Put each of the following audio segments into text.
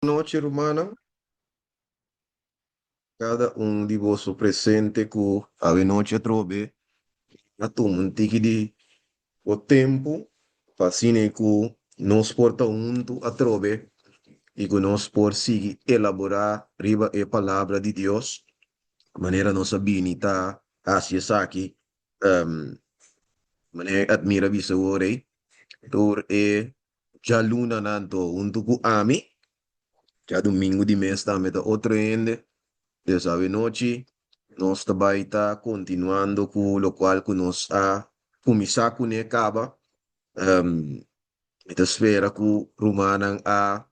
Nochi rumannan, kada un di boso presente ku awe nochi atrobe a tuma un tiki di bo tempu pa asina ku nos por ta huntu atrobe i ku nos por sigui elaborá riba e Palabra di Dios manera nos a bini ta hasi esaki. Manera Admira bisa awor ei, tur e Djalunanan to huntu ku ami, djadumingu di mes tambe ta otro hende. Des awenochi nos ta bai ta kontinuando ku lokual ku nos a kuminsá kuné kaba. Mi ta spera ku rumannan a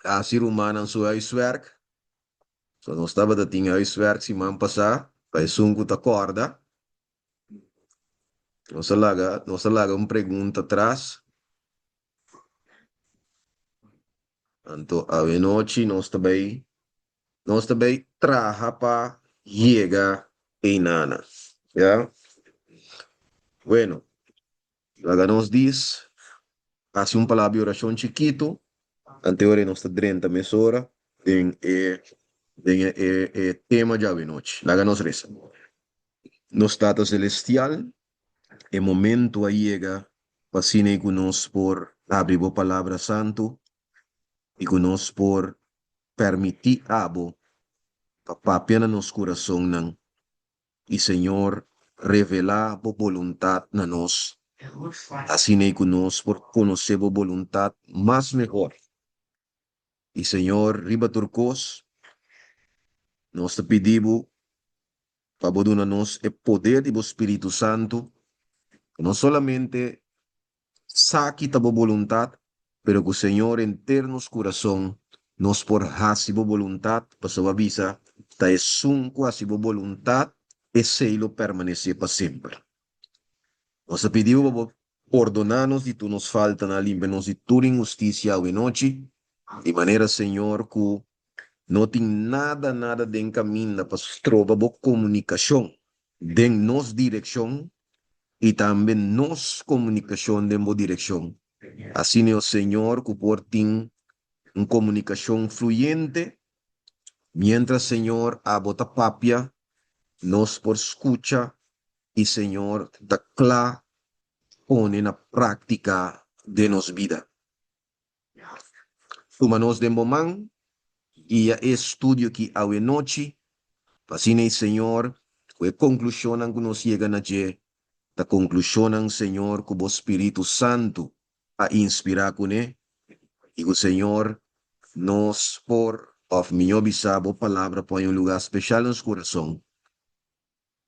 hasi rumannan su huiswerk. So nos tabata tin huiswerk siman pasá pa esun ku ta kòrda. Nos a laga, nos a laga un pregunta tras. Anto awenochi nos ta bai, nos ta bai traha pa yega einana. Ya? Bueno, laga nos dis hasi un palabra di orashon chikitu, ante ora nos ta drenta mesora den e den e e e tema djawe nochi. Laga nos resa. Nos Tata Celestial, e momento a yega pa asina ku nos por habri Bo Palabra Santu i ku nos por permití Abo pa papia na nos kurasonnan i Señor revelá Bo boluntat na nos, asina ku nos por konosé Bo boluntat mas mehor. I Señor, riba tur kos, nos ta pidi Bo pa Bo duna nos e poder di Bo Spiritu Santu, ku no solamente sa ki ta Bo boluntat, pero ku Señor henter nos kurason nos por hasi Bo boluntat, pasobra Bo a bisa, Ta esun ku hasi Bo boluntat, esei lo permanesé pa semper. Nos ta pidi Bo pa Bo Pordoná nos di tur nos faltanan, limpia nos di tur inhustisia awenochi, di manera, Señor, ku no tin nada, nada den kaminda pa stroba Bo komunikashon den nos direkshon i tambe nos komunikashon den Bo direkshon. Asina, o Señor, ku por tin un komunikashon fluyente, miéntras, Señor, Abo ta papia, nos por skucha i Señor ta kla pone na práktika den nos bida. Tuma nos den bo man, guia e estudio aki awenochi, pa asina ei Señor, ku e konklushonnan ku nos yega na dje ta konklushonnan, Señor, ku bo Spiritu Santu a inspirá kuné, i ku Señor nos por, òf mihó bisá, bo Palabra por haña un lugá speshal den nos kurason.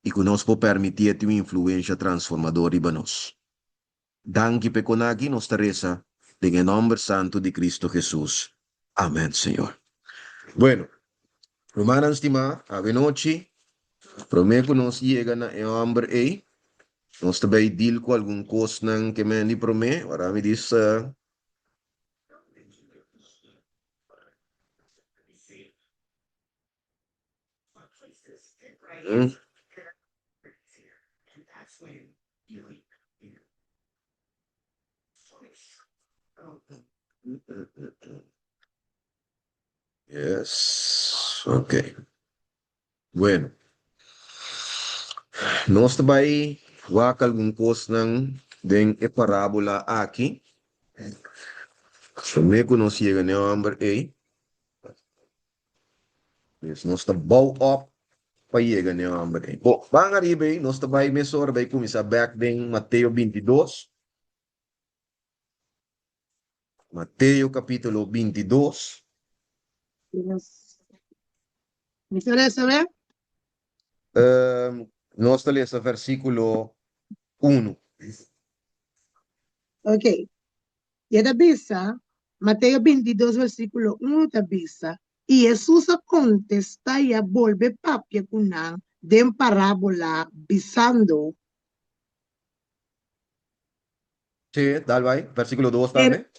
i ku nos por permitié tin un influensha transformador riba nos. Danki p'e konaki nos ta resa den e nòmber santu di Cristo Jesus. Amèn, Señor. Bueno, rumannan stimá, awenochi, promé ku nos yega na e hòmber ei, nos ta bai deal ku algun kosnan ke men di promé. Ora mi di sa. Yes, ok. Bueno, nos ta bai wak algun kosnan den e parábola aki. Promé ku nos yega n'e hòmber ei, Pues nos ta bou op pa yega n'e hòmber ei. Bo, ban ariba ei, nos ta bai mesora bai kuminsá bèk den Mateo bintidos. Mateo kapítulo bintidos. Yes. Mi ta lesa be? Um, nos ta lesa versíkulo unu. Ok. I e ta bisa, Mateo bintidos versíkulo unu ta bisa, I Hesus a kontestá i a bolbe papia ku nan den parábola, bisando. Sí, dal bai. Versíkulo dos tambe.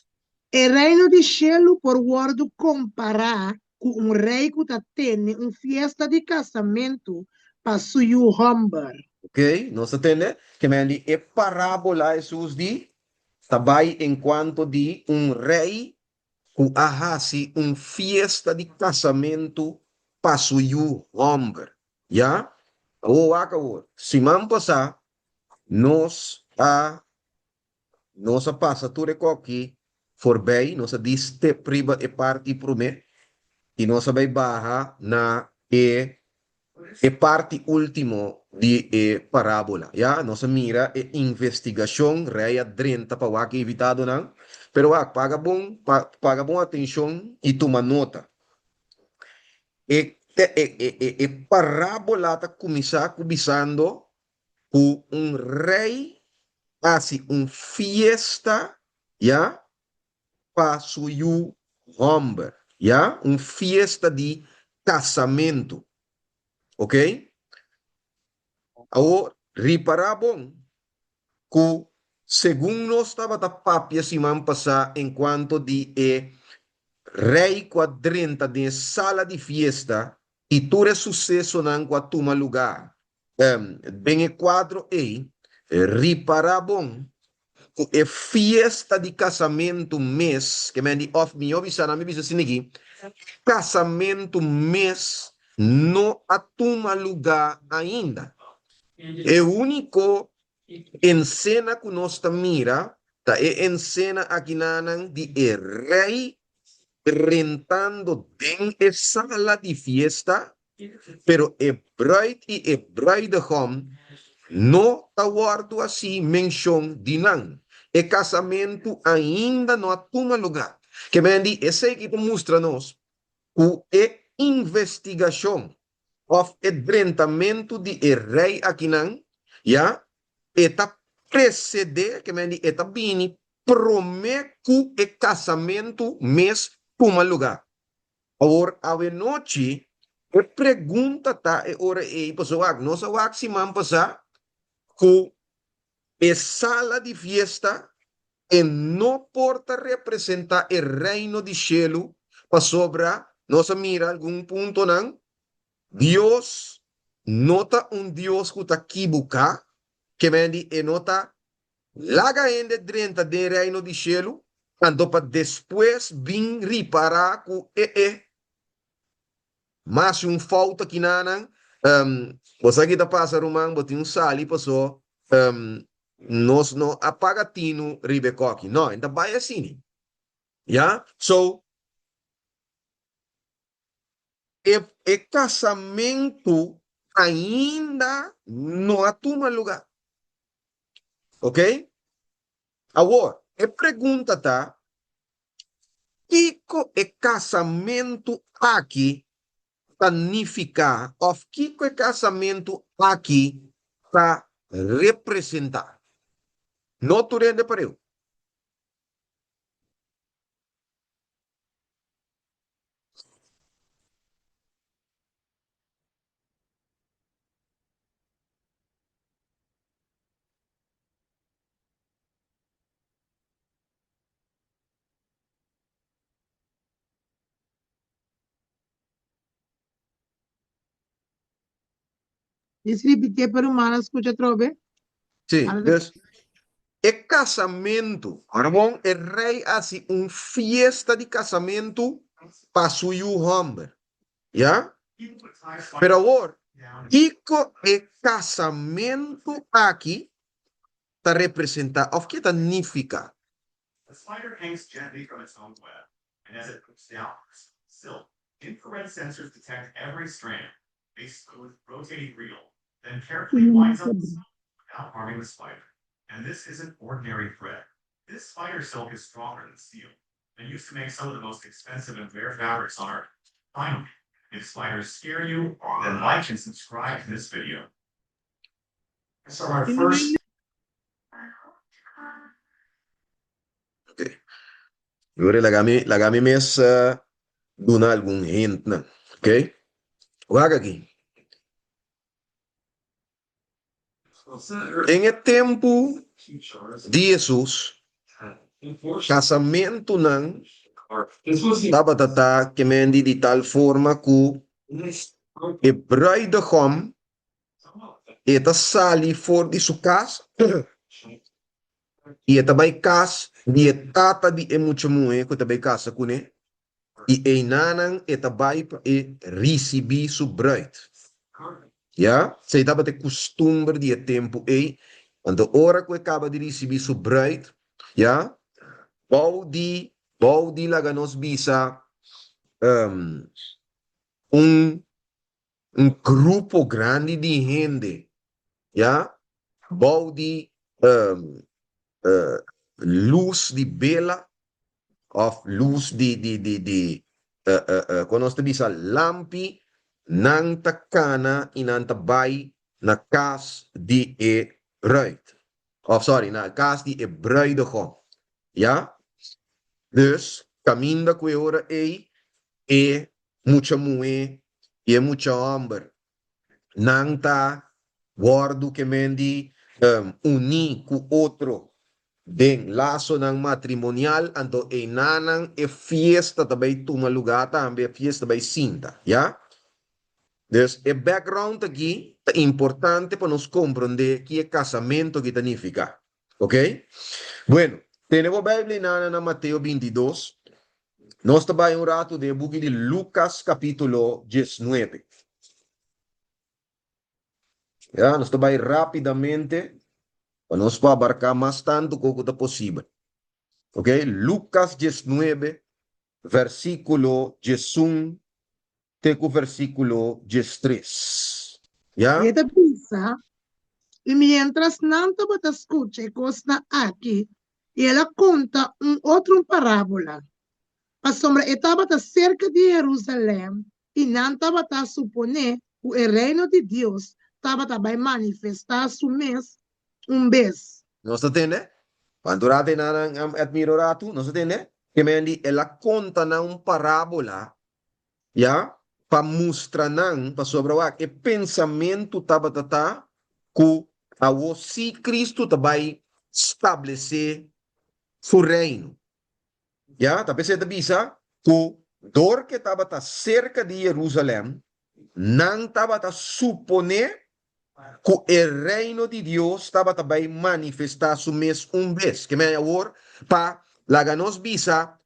E Reino di shelu por wòrdu kompará ku un rei ku ta tene un fiesta di kasamentu pa su yu hòmber. Ok, nos ta tende ke men di e parábola Hesus di ta bai enkuanto di un rei. ku a hasi un fiesta di kasamentu pa su yu hòmber. Ya? Awor wak awor, siman pasá nos a nos a pasa tur e koki forbei, nos a di step riba e parti promé i nos a bai baha na e e parti último di e parábola. Ya, nos a mira e investigashon, rei a drenta pa wak e invitadonan, pero wak, paga bon, paga bon atenshon i tuma nota. E e e e parábola ta kuminsá ku bisando ku un rei hasi un fiesta, ya, pa su yu hòmber, ya, un fiesta di kasamentu. Ok? Awor, ripará bon ku segun nos tabata papia siman pasá enkuanto di e rei ku a drenta den e sala di fiesta i tur e susesonan ku a tuma lugá den e kuadro ei, ripará bon ku e fiesta di kasamentu mes, ke men di òf mihó bisa nan mi bisa asina aki, kasamentu mes no a tuma lugá ainda. E úniko ensena ku nos ta mira ta e ensena akinanan di e rei drentando den e sala di fiesta Pero e bruid i e bruidegom no ta wòrdu hasi menshon di nan. E kasamentu ainda no a tuma lugá. Ke men di esei ki ta mustra nos ku e investigashon òf e drentamentu di e rei akinan, ya, e ta presedé, ke men di e ta bini promé ku e kasamentu mes tuma lugá. Awor awenochi e pregunta ta e ora ei, pasobra wak, nos a wak siman pasá ku e sala di fiesta e no por ta representá e reino di shelu, pasobra nos a mira algun puntonan, Dios no ta un Dios ku ta kibuká, ke men di e no ta Laga hende drenta den Reino di Shelu, anto pa despues bin ripará ku e e mas un fout akinanan. Bo sa ki ta pasa ruman, bo tin un sali paso nos no a paga tinu riba e koki. No, e ta bai asini. Ya? So, e e kasamentu ainda no a tuma lugá. Ok? Awor, e pregunta ta, Kiko e kasamentu aki ta nifiká òf kiko e kasamentu aki ta representá? No tur hende pareu. Dis ripitié pa rumannan skucha atrobe. Sí, dus e kasamentu, ora bon, e rei hasi un fiesta di kasamentu pa su yu hòmber. Ya? Pero awor, kiko e kasamentu aki ta representá òf ke ta nifiká? Ok. Yuri, laga mi, laga mi mes duna algun hintnan. Ok? Wak aki. Den e tempu di Hesus, kasamentunan tabata ta kemendi di tal forma ku e bruidegom e ta sali for di su kas i e ta bai kas. di e tata di e mucha muhé ku ta bai kasa kuné, i einanan e ta bai pa e risibí su brùit. Ya, esei tabata e kustumber di e tempu ei. Anto ora ku e kaba di risibí su brùit, ya, bou di, bou di laga nos bisa, un un grupo grandi di hende, ya, bou di lus di bela òf lus di di di di kon nos ta bisa lampi, nan ta kana i nan ta bai na kas di e bruid òf sòri na kas di e bruidegom, ya. Dus kaminda ku e ora ei e mucha muhé i e mucha hòmber nan ta wòrdu ke men di uní ku otro den lasonan matrimonial, anto einanan e fiesta ta bai tuma lugá tambe, e fiesta bai sinta, ya. Dus e background aki ta importante pa nos komprondé ki e kasamentu aki ta nifiká. Ok? Bueno, tene bo Bijbel einana na Mateo 22. Nos ta bai un ratu den e buki di Lukas kapítulo 19. Ya, nos ta bai rápidamente pa nos por abarká mas tantu ku ta posibel. Ok? Lukas 19, versíkulo 11 te ku versíkulo 13. Ya? I e ta bisa, I miéntras nan tabata skucha e kosnan aki, el a konta un otro un parábola, pasobra e tabata serka di Herusalèm i nan tabata suponé ku e Reino di Dios tabata bai manifestá su mes un bes. Nos ta tende? Cuantu rato e nan a admira ratu? Nos ta tende? Ke men di, El a konta nan un parábola Ya, pa mustra nan, pasobra wak, e pensamentu tabata ta ku awor sí Kristu ta bai stablesé su reino. Ya, ta p'esei ta bisa ku dor ku e tabata serka di Yerusalèm, nan tabata suponé ku e reino di Dios tabata bai manifestá su mes un bes. Ke mei awor pa laga nos bisa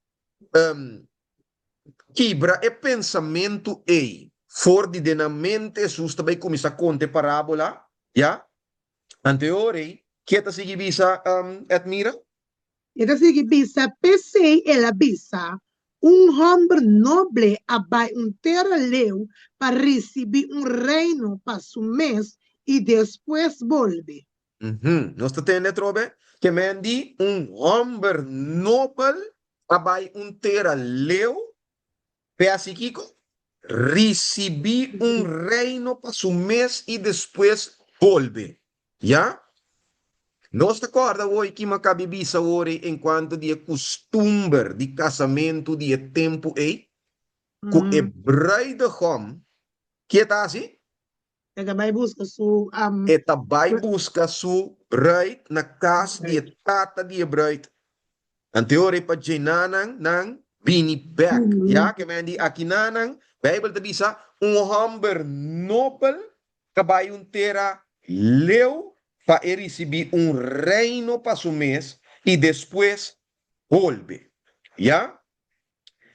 Kibra e pensamentu ei for di den nan mente. Hesus ta bai kuminsá konta e parábola, ya. Anto e ora ei, ke ta sigui bisa, Edmira? E ta sigui bisa, P'esei el a bisa, Un hòmber noble a bai un tera leu pa risibí un reino pa su mes i despues bolbe. Nos ta tende atrobe ke men di un hòmber nobel a bai un tera leu p'e hasi kiko? Risibí un reino pa su mes i despues bolbe. Ya? Nos ta kòrda awor ki mi a kabi bisa awor ei enkuanto di e kustumber di kasamentu di e tempu ei, ku e bruidegom ke ta hasi? E ta bai buska su. E ta bai buska su bruid na kas di e tata di e bruid. Anto e ora ei pa djenanan nan bini bek. Ya ke men di akinanan, Bijbel ta bisa, un hòmber nobel ta bai un tera leu pa e risibí un reino pa su mes i despues bolbe. Ya?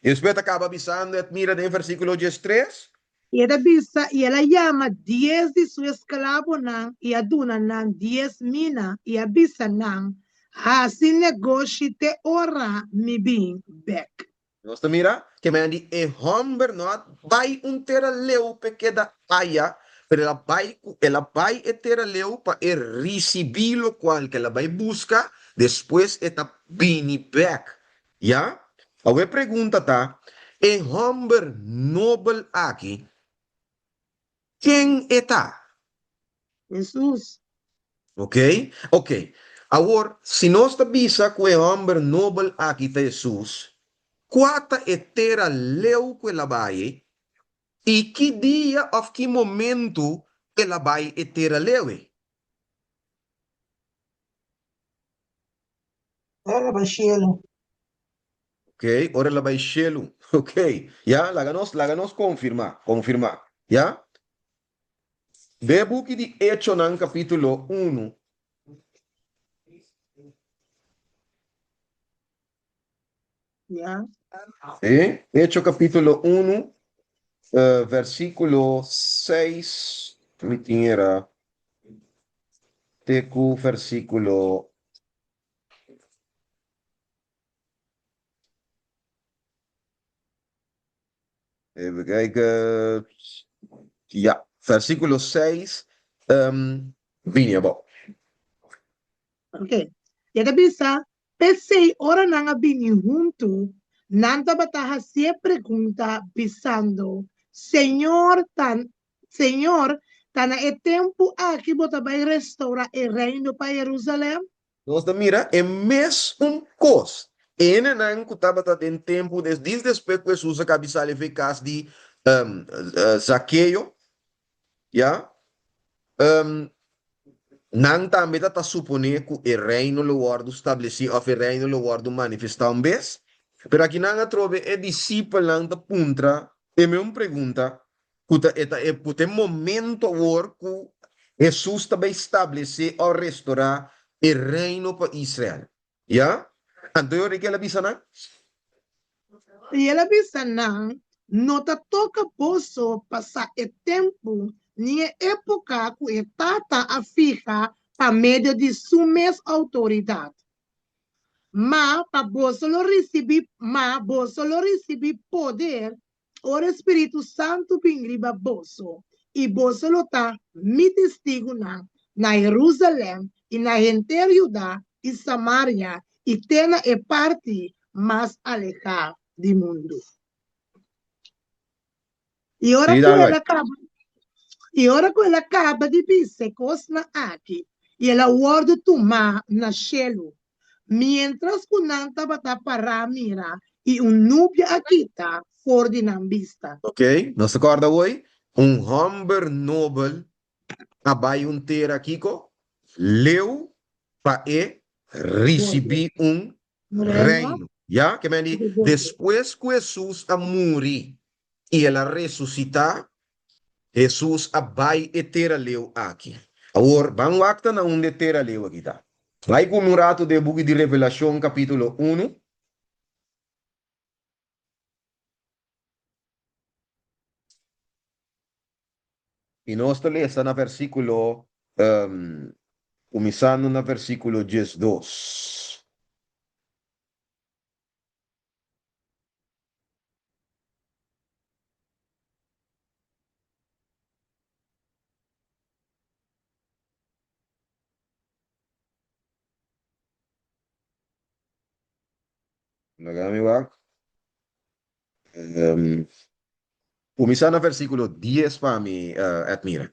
I despues ta kaba bisando et mira den versíkulo 13. I e ta bisa, I el a yama dies di su esklabonan i a duna nan dies mina i a bisa nan, Hasi negoshi te ora mi bin bèk. Nos ta mira ke men di e hòmber no a bai un tera leu p'e keda aya, pero el a bai ku el a bai e tera leu pa e risibí lokual ku el a bai buska, despues e ta bini bèk. Ya? Awor e pregunta ta, e hòmber nobel aki, ken e ta? Hesus. Ok, ok. Awor, si nos ta bisa ku e hòmber nobel aki ta Hesus, kua ta e tera leu ku el a bai ei? I ki dia òf ki momentu el a bai e tera leu ei? Ora el a bai shelu. Ok, ora el a bai shelu. Ok, ya, laga nos, laga nos konfirmá, konfirmá, ya. Den e buki di Echonan kapítulo unu. Ya. Sí, Hecho capítulo 1, versículo 6, mi tin era te ku versículo. Even kijken. Ja, versículo 6, bini abou. Oké. E ta bisa, P'esei ora nan a bini huntu, nan tabata hasié pregunta, bisando, Señor, ta, Señor, ta na e tempu aki bo ta bai restourá e reino pa Jerusalèm? Nos ta mira e mes un kos. E hendenan ku tabata den tempu des dis despues ku Hesus a kabi sali for e kas di Zakeo, ya, nan tambe ta ta suponé ku e reino lo wòrdu stablesí òf e reino lo wòrdu manifestá un bes. Pero akinan atrobe e disipelnan ta puntra e mes un pregunta ku ta e ta e ku ta e momento awor ku Hesus ta bai stablesé òf restorá e reino pa Israel. Ya? Anto e ora ke el a bisa nan? I el a bisa nan, No ta toka boso pa sa e tempu ni e époka ku e Tata a fiha pa medio di su mes outoridat. Ma pa boso lo risibí, ma boso lo risibí poder Ora e Spiritu Santu bin riba boso, i boso lo ta mi testigunan na Herusalèm i na henter Judá i Samaria i te na e parti mas alehá di mundu. I ora ku el a kaba, i ora ku el a kaba di bisa e kosnan aki, i el a wòrdu tumá na shelu, Miéntras ku nan tabata pará mira i un nubia a kita for di nan bista. Ok, nos ta kòrda awor, un hòmber nobel a bai un tera kiko? Leu pa e risibí un reino. Ya, ke men di, despues ku Hesus a muri i el a resusitá, Hesus a bai e tera leu aki. Awor, ban wak ta na unda e tera leu aki ta. Bai ku mi un ratu den e buki di Revelashon kapítulo unu. I nos ta lesa na versíkulo, kuminsando na versíkulo 12. Laga mi wak. Um, kuminsá na versíkulo 10 pa mi, uh, Edmira.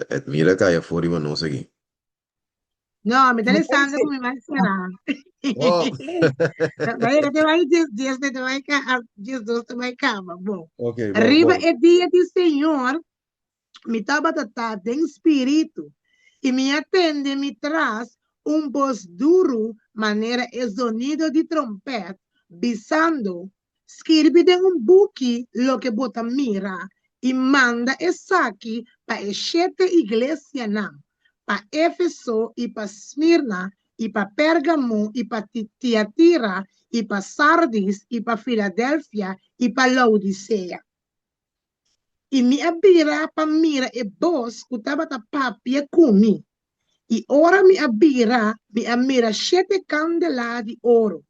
Edmira kaya for riba nos aki. No, mi ta lesando ku mi mai será. Oh. Bai te bai dies dies te bai ka 12 te bai kaba. Bon. Ok, bon, Riba bon. e dia di Señor, mi tabata ta den spiritu, i mi a tende mi tras un bos duru manera e zonido di trompèt, bisando, Skirbi den un buki loke bo ta mira i manda esaki pa e shete iglesianan, pa Éfeso i pa Smirna i pa Pérgamo i pa Tiatira i pa Sardis i pa Filadelfia i pa Laodisea. I mi a bira pa mira e bos ku tabata papia ku mi. I ora mi a bira, mi a mira shete kandelá di oro,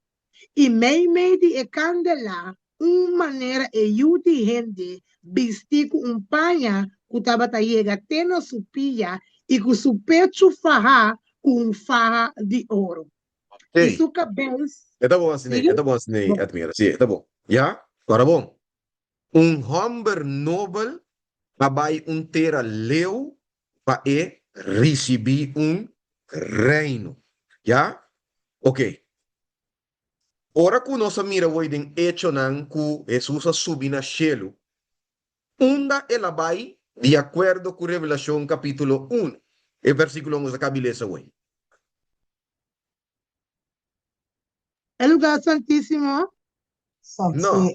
i meimei di e kandelá un manera e Yu di hende bistí ku un paña ku tabata yega te na su pia i ku su pechu fahá ku un faha di oro. I Ey, su kabes. e ta bon asin'ei, Sigui? e ta bon asin'ei, Bon. Edmira. Sí, e ta bon. Ya, ora bon. Un hòmber nobel a bai un tera leu pa e risibí un reino. Ya? Oke. Ora ku nos a mira woi den Echonan ku Hesus a subi na shelu, unda el a bai di akuerdo ku Revelashon kapítulo unu, e versíkulo nos a kabi lesa woi? E lugá santísimo? No.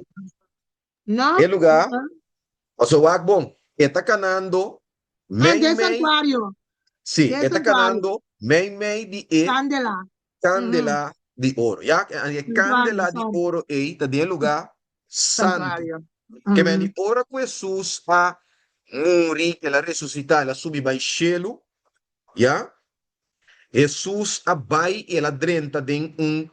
No? E lugá, pasobra wak bon, e ta kanando Ah, mei den mei, santuario. sí, Den e ta santuario. kanando mei mei di e Kandela. kandela di oro. Ya, e Santuario, kandela di sorry. oro ei ta den e lugá santu. Santuario. Ke men di ora ku Hesus a muri, el a resusitá, el a subi bai shelu, ya, Hesus a bai i el a drenta den un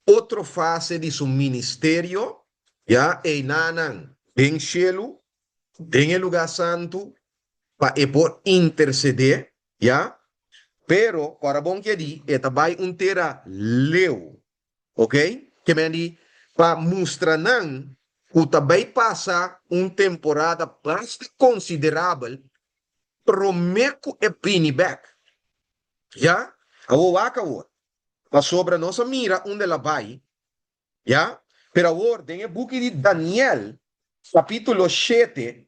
otro fase di su ministerio, ya, einanan den shelu, den e lugá santu, pa e por intersedé, ya. Pero, ora bon ke di, e ta bai un tera leu, ok? Ke men di, pa mustra nan ku ta bai pasa un temporada basta konsiderabel promé ku e bini bèk. Ya? Awor wak awor. Pasobra nos a mira unda el a bai, ya? Pero awor den e buki di Daniel, kapítulo shete,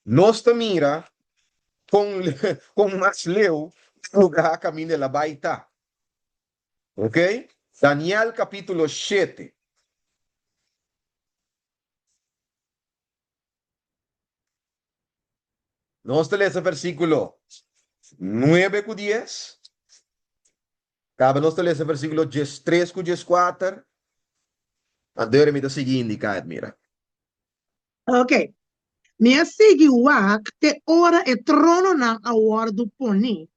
nos ta mira kon kon mas leu e lugá kaminda el a bai ta. Ok? Daniel kapítulo shete. Nos ta lesa versíkulo nuebe ku dies. Kaba nos ta lesa versíkulo diestres ku dieskuater. Anto mi ta sigui indiká, Edmira. Ok. Mi a sigui wak te ora e trononan a wòrdu poní,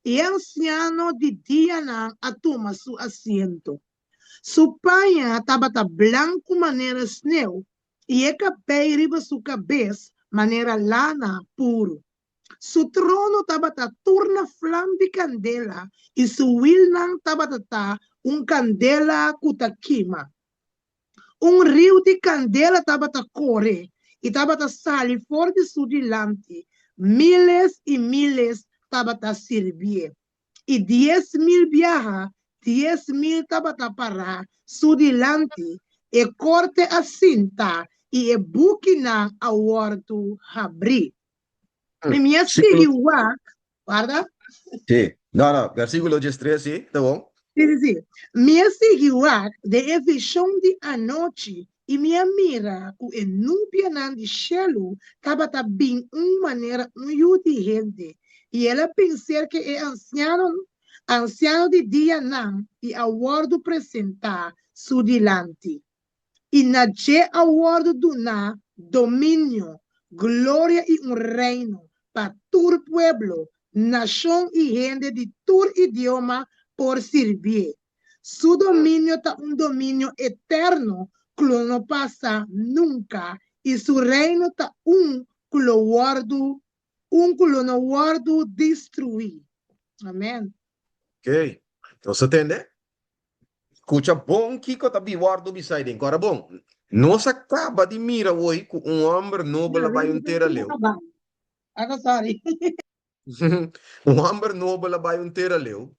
i e ansiano di dianan a tuma su asiento. Su paña tabata blanku manera sneu, i e kabei riba su kabes manera lana puru. Su trono tabata tur na flam di kandela, i su wilnan tabata ta un kandela ku ta kima. Un riu di kandela tabata kore i tabata sali for di su dilanti, miles i miles tabata sirbié, i 10,000 biaha 10,000 tabata pará su dilanti, e korte a sinta i e bukinan a wòrdu habrí. I mi a sigui wak Warda. Sí. No, no, versículo 13, sí, ta bon. Sí, sí, sí. Mi a sigui wak den e vishon di anochi i mi a mira ku e nubianan di shelu tabata bin un manera un yu di hende, i el a bin serka e ansiano, ansiano di dianan i a wòrdu presentá su dilanti. I na dje a wòrdu duná dominio, gloria i un reino pa tur pueblo, nashon i hende di tur idioma por sirbié. Su dominio ta un dominio eterno ku lo no pasa nunka, i su reino ta un ku lo wòrdu un ku lo no wòrdu destruí. Amèn. Oké, nos a tende? Skucha bon kiko ta bi wòrdu bisai den kòrda bon. Nos a kaba di mira woi ku un hòmber nobel a bai un tera leu. Un hòmber nobel a bai un tera leu.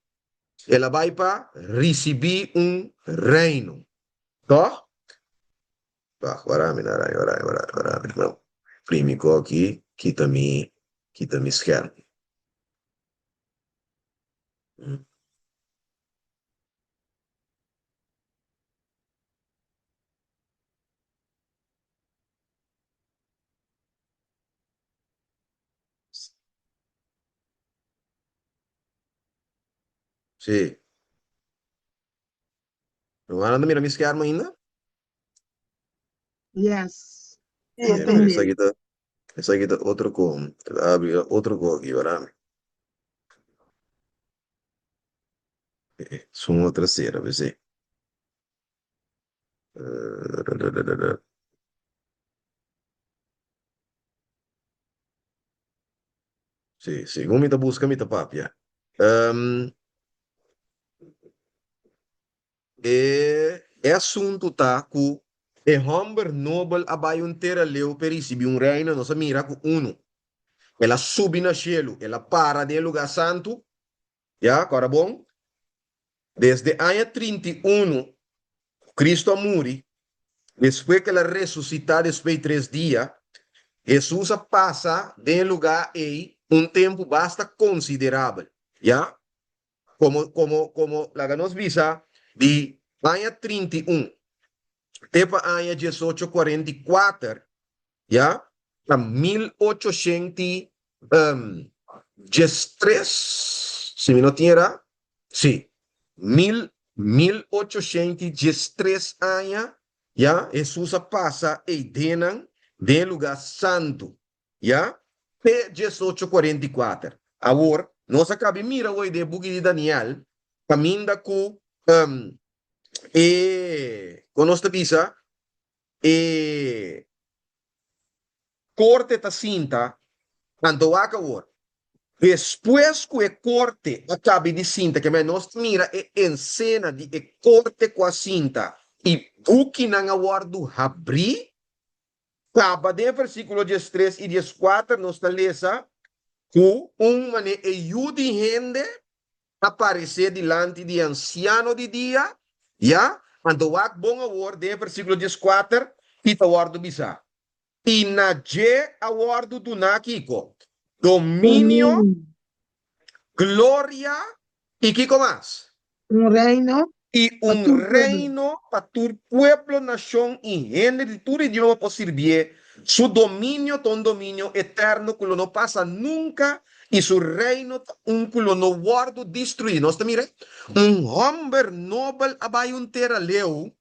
El a bai pa risibí un reino. Tòg? Wak, wara mi na rai, wara, wara, wara mi. No. Primi ko aki, kita mi, kita mi skerm. Sí. Rumannan ta mira mi skerm ainda? Yes. Sí, pero esaki ta, esaki ta otro con. Abri otro con aquí, wara mi. Sun otra sera, bese. Sí, segun mi ta busca mi ta papia. Um, E e asuntu ta ku e hòmber nobel a bai un tera leu p'e risibí un reino. Nos a mira ku unu, el a subi na shelu, el a para den e lugá santu, ya, kòrda bon, desde aña 31 ku Kristu a muri, despues ku el a resusitá despues di tres dia, Hesus a pasa den e lugá ei. Un tempu basta konsiderabel, ya. Komo, komo, komo laga nos bisa di aña 31 te pa aña 1844, ya, ta 1813, si mi no tin era, si, mil, 1813 aña, ya, Hesus a pasa eidennan den e lugá santu. Ya, te 1844. Awor, nos a kabi mira hoy den e buki di Daniel, kaminda ku e, kon nos ta bisa, e korte ta sinta, anto wak awor, despues ku e korte a kabi di sinta, ke nos ta mira e ensena di e korte ku a sinta i bukinan a wòrdu habrí. Kaba den versíkulo 13 i 14 nos ta lesa ku un manera e Yu di hende a paresé dilanti di e ansiano di dia, ya, anto wak bon awor den e versíkulo 14 i ta wòrdu bisá, I na dje a wòrdu duná kiko? Dominio, gloria i kiko mas? Un reino I pa un tur pueblo. reino pa tur pueblo, nashon i hende di tur idioma por sirbié. Su dominio ta un dominio eterno ku lo no pasa nunka, i su reino ta un ku lo no wòrdu destruí. Nos ta mira, un hòmber nobel a bai un tera leu,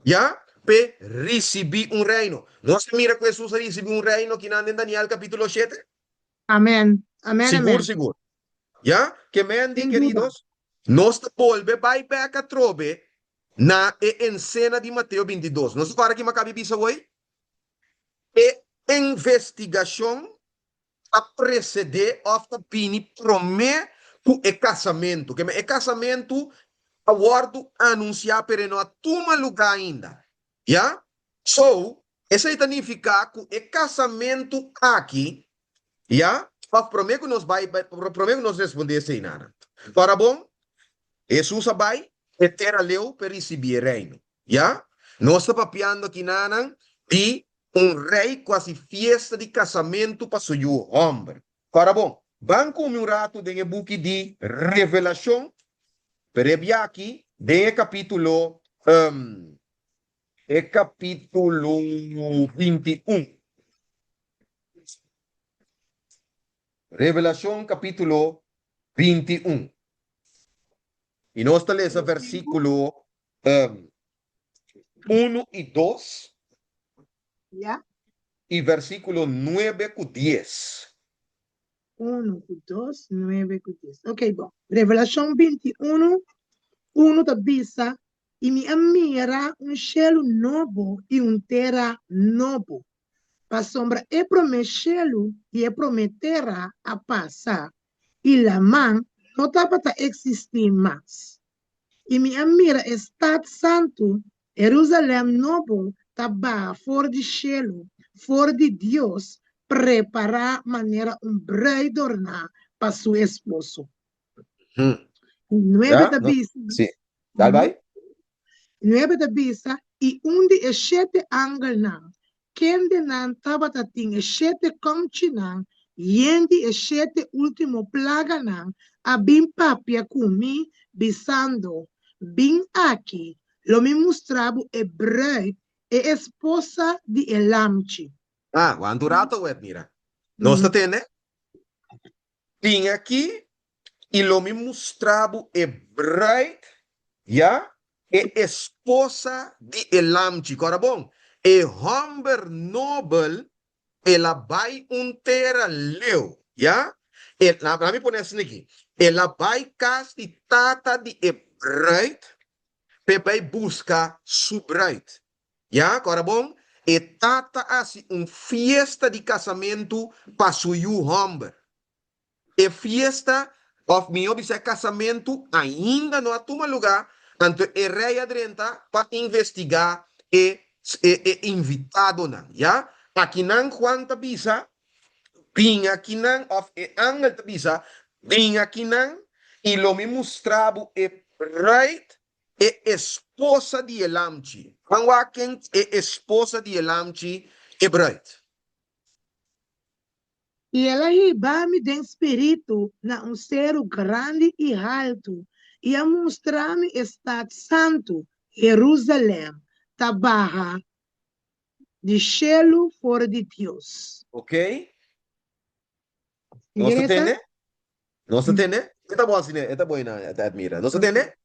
ya, p'e risibí un reino. Nos ta mira ku Hesus a risibí un reino kinan den Daniel kapítulo shete. Amèn, amèn, Sigur, amèn. sigur. Ya, ke men di, Sin duda. keridos, nos ta bolbe bai bek atrobe na e ensena di Mateo 22. Nos ta para ki makabi bisa woi? E investigashon ta presedé òf ta bini promé ku e kasamentu. Ke men e kasamentu a wòrdu anunsiá pero e no a tuma lugá ainda. Ya? So, esei ta nifiká ku e kasamentu aki, ya, òf promé ku nos bai, promé ku nos respondé esei, Nana. Ora bon, Hesus a bai e tera leu pa e risibí e reino. Ya? Nos ta papiando aki, Nana, di un rei ku hasi fiesta di kasamentu pa su yu hòmber. Ora bon, ban ku mi un ratu den e buki di Revelashon, pero e biaha aki den e kapítulo, e kapítulo 21. Revelashon kapítulo 21. I nos ta lesa versíkulo 1 i 2. Ya. I versíkulo 9 ku 10. 1 ku 2, 9 ku 10. Ok, bon. Revelashon 21, 1 ta bisa, I mi a mira un shelu nobo i un tera nobo, pasobra e promé shelu i e promé tera a pasa, i laman no tabata eksistí mas. I mi a mira e stat santu, Herusalèm nobo, ta baha for di shelu, for di Dios, prepará manera un brùid dorná pa su esposo. I nuebe Ya, ta no, bisa, sí. Dal bai. Nuebe ta bisa, I un di e shete angelnan, kendenan tabata tin e shete kòmchinan yen di e shete último plaganan, a bin papia ku mi, bisando, Bin aki, lo mi mustra bo e brùid, e esposa di e Lamchi. Ah, wanta un rato wet mira. Nos ta tende? Bin aki i lo mi mustra bo e bruid, ya, e esposa di e Lamchi. Kòrda bon, e hòmber nobel, el a bai un tera leu, ya. E, laga mi pone asina aki, el a bai kas di tata di e bruid p'e bai buska su bruid. Ya, kòrda bon, e tata a hasi un fiesta di kasamentu pa su yu hòmber. E fiesta, òf mihó bisa e kasamentu, ainda no a tuma lugá, anto e rei a drenta pa investigá e e invitadonan. Ya, akinan Juan ta bisa, Bin akinan, òf e angel ta bisa, Bin akinan, i lo mi mustra bo e bruid, e esposa di e Lamchi. Ban wak ken e esposa di e Lamchi, e bruid. I el a hiba mi den spiritu na un seru grandi i haltu, i a mustra mi e stat santu, Herusalèm, ta baha di shelu for di Dios. Ok. Nos ta tende? Nos ta tende? E ta bon asina, e ta bon ina, ta admira. Nos ta tende?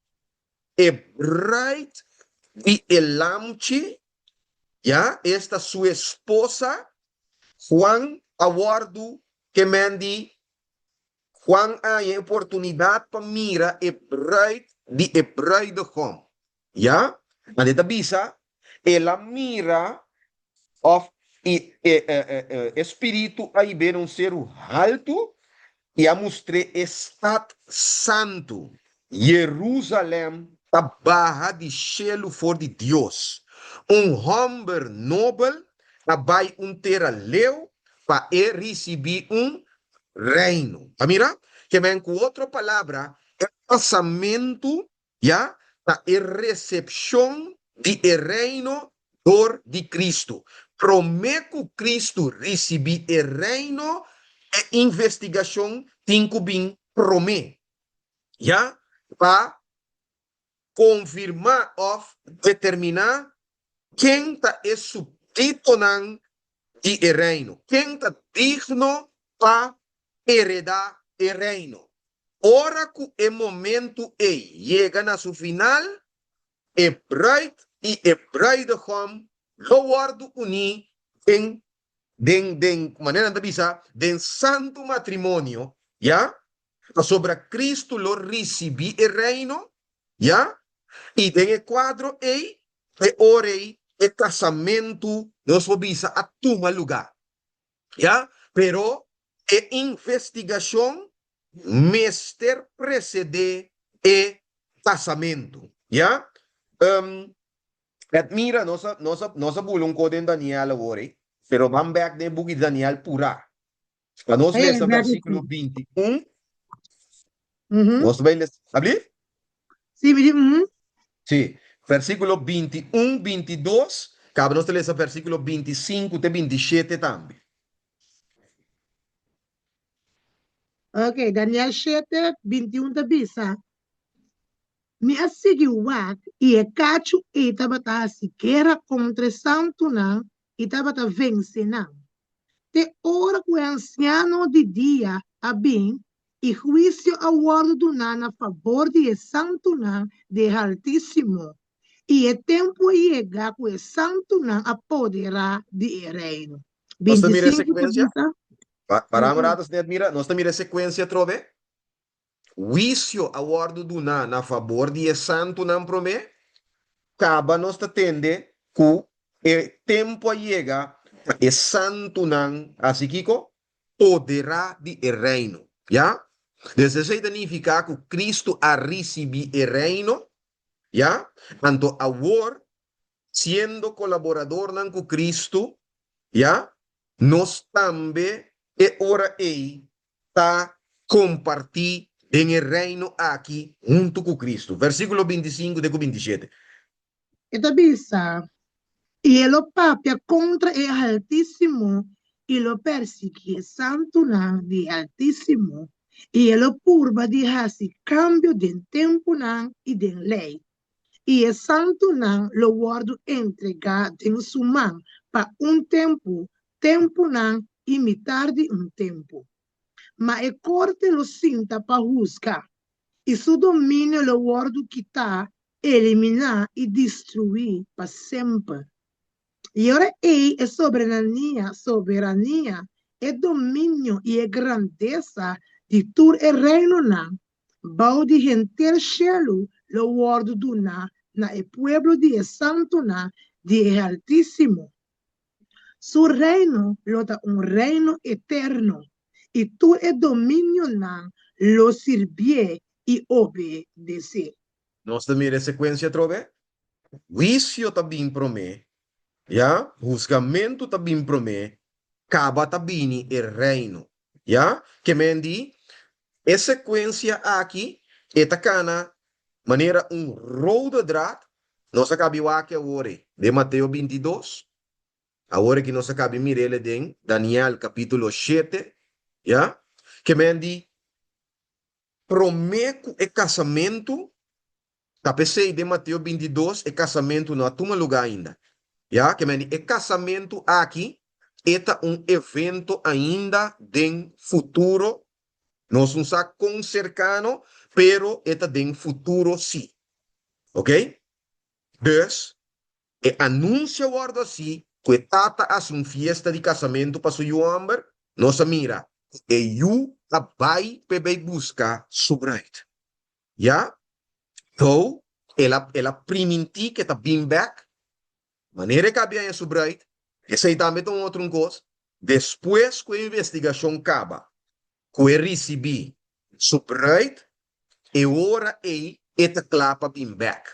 E bruid di e Lamchi, ya, esta su esposa, Juan a wòrdu ke men di Juan a haña e oportunidat pa mira e bruid di e bruidegom. Ya, nan e ta bisa, El a mira, òf i e spiritu a hib'é na un seru haltu i a mustr'é e stat santu, Jerusalèm, ta baha di shelu for di Dios. Un hòmber nobel a bai un tera leu pa e risibí un reino. A mira? Ke men ku otro palabra, e pasamentu ya ta e resepshon di e Reino dor di Kristu. Promé ku Kristu risibí e Reino, e investigashon tin ku bin promé, ya pa konfirmá òf determiná ken ta e supditonan di e Reino, ken ta digno pa heredá e Reino. Ora ku e momentu ei yega na su final, e bruid i e bruidegom lo wòrdu uní den, den, den, manera nan ta bisa, den santu matrimonio, ya, pasobra Kristu lo risibí e Reino, ya, i den e kuadro ei, e ora ei e kasamentu, nos por bisa, a tuma lugá. Ya, pero e investigashon mester precede e casamentu. Ya, Edmira, nos a, nos a, nos a bula un ko den Daniel awor ei, pero ban bek den e buki di Daniel purá. Pa nos lesa versículo 21. Nos ta bai lesa, abli? Sí, mi di, mhm. Sí, versículo 21, 22, kaba nos ta lesa versículo 25 te 27 tambe. Ok, Daniel 7, 21 ta bisa, Mi a sigui wak, i e kachu ei tabata hasi guera kontra e santunan i tabata vense nan. Te ora ku e ansiano di dia a bin i huisio a wòrdu duná na fabor di e santunan di e Haltísimo, i e tempu a yega ku e santunan a poderá di e reino. Nos ta mira e 25 ta sekuensia? bisa. Para un rato, Snet, mira, nos ta mira e sekuensia atrobe? Huisio a wòrdu duná na fabor di e santunan promé, kaba nos ta tende ku e tempu a yega pa e santunan hasi kiko? Poderá di e Reino. Ya? Des esei ta nifiká ku Kristu a risibí e Reino, ya? Anto awor, siendo kolaboradornan ku Kristu, ya, nos tambe e ora ei ta kompartí den e Reino aki huntu ku Kristu. Versíkulo 25 te ku 27. E ta bisa, I e lo papia kontra e Haltísimo i lo persiguí e santunan di e Haltísimo, i e lo purba di hasi kambio den tempunan i den lei. I e santunan lo wòrdu entregá den su man pa un tempu, tempunan i mitar di un tempu. Ma e korte lo sinta pa husga, i su dominio lo wòrdu kitá, eliminá i destruí pa semper. I ora ei e soberania, soberania, e dominio i e grandesa di tur e reinonan bou di henter shelu lo wòrdu duná na e pueblo di e santunan di e Haltísimo. Su reino lo ta un reino eterno, i tur e dominionan lo sirbié i obedesé. Nos ta mira e sekuensia atrobe? Huisio ta bin promé, ya, husgamentu ta bin promé, kaba ta bini e reino, ya. Ke men di, e sekuensia aki e ta kana manera un rode draad, nos a kabi wak awor ei den Mateo 22, awor aki nos a kabi mir'el den Daniel kapítulo 7. Ya? Ke men di promé ku e kasamentu, ta p'esei den Mateo 22 e kasamentu no a tuma lugá ainda. Ya? Ke men di e kasamentu aki e ta un evento ainda den futuro. Nos no sa kon serkano, pero e ta den futuro sí. Ok? Dus, e anunsio a wòrdu hasí ku e tata a hasi un fiesta di kasamentu pa su yu hòmber. Nos a mira ku e yu a bai p'e bai buska su bruid. Ya, tou el a el a primintí ku e ta bin bèk. Manera e kabia haña su bruid, esei tambe ta un otro un kos. Despues ku e investigashon kaba, ku e risibí su bruid, e ora ei e ta kla pa bin bèk.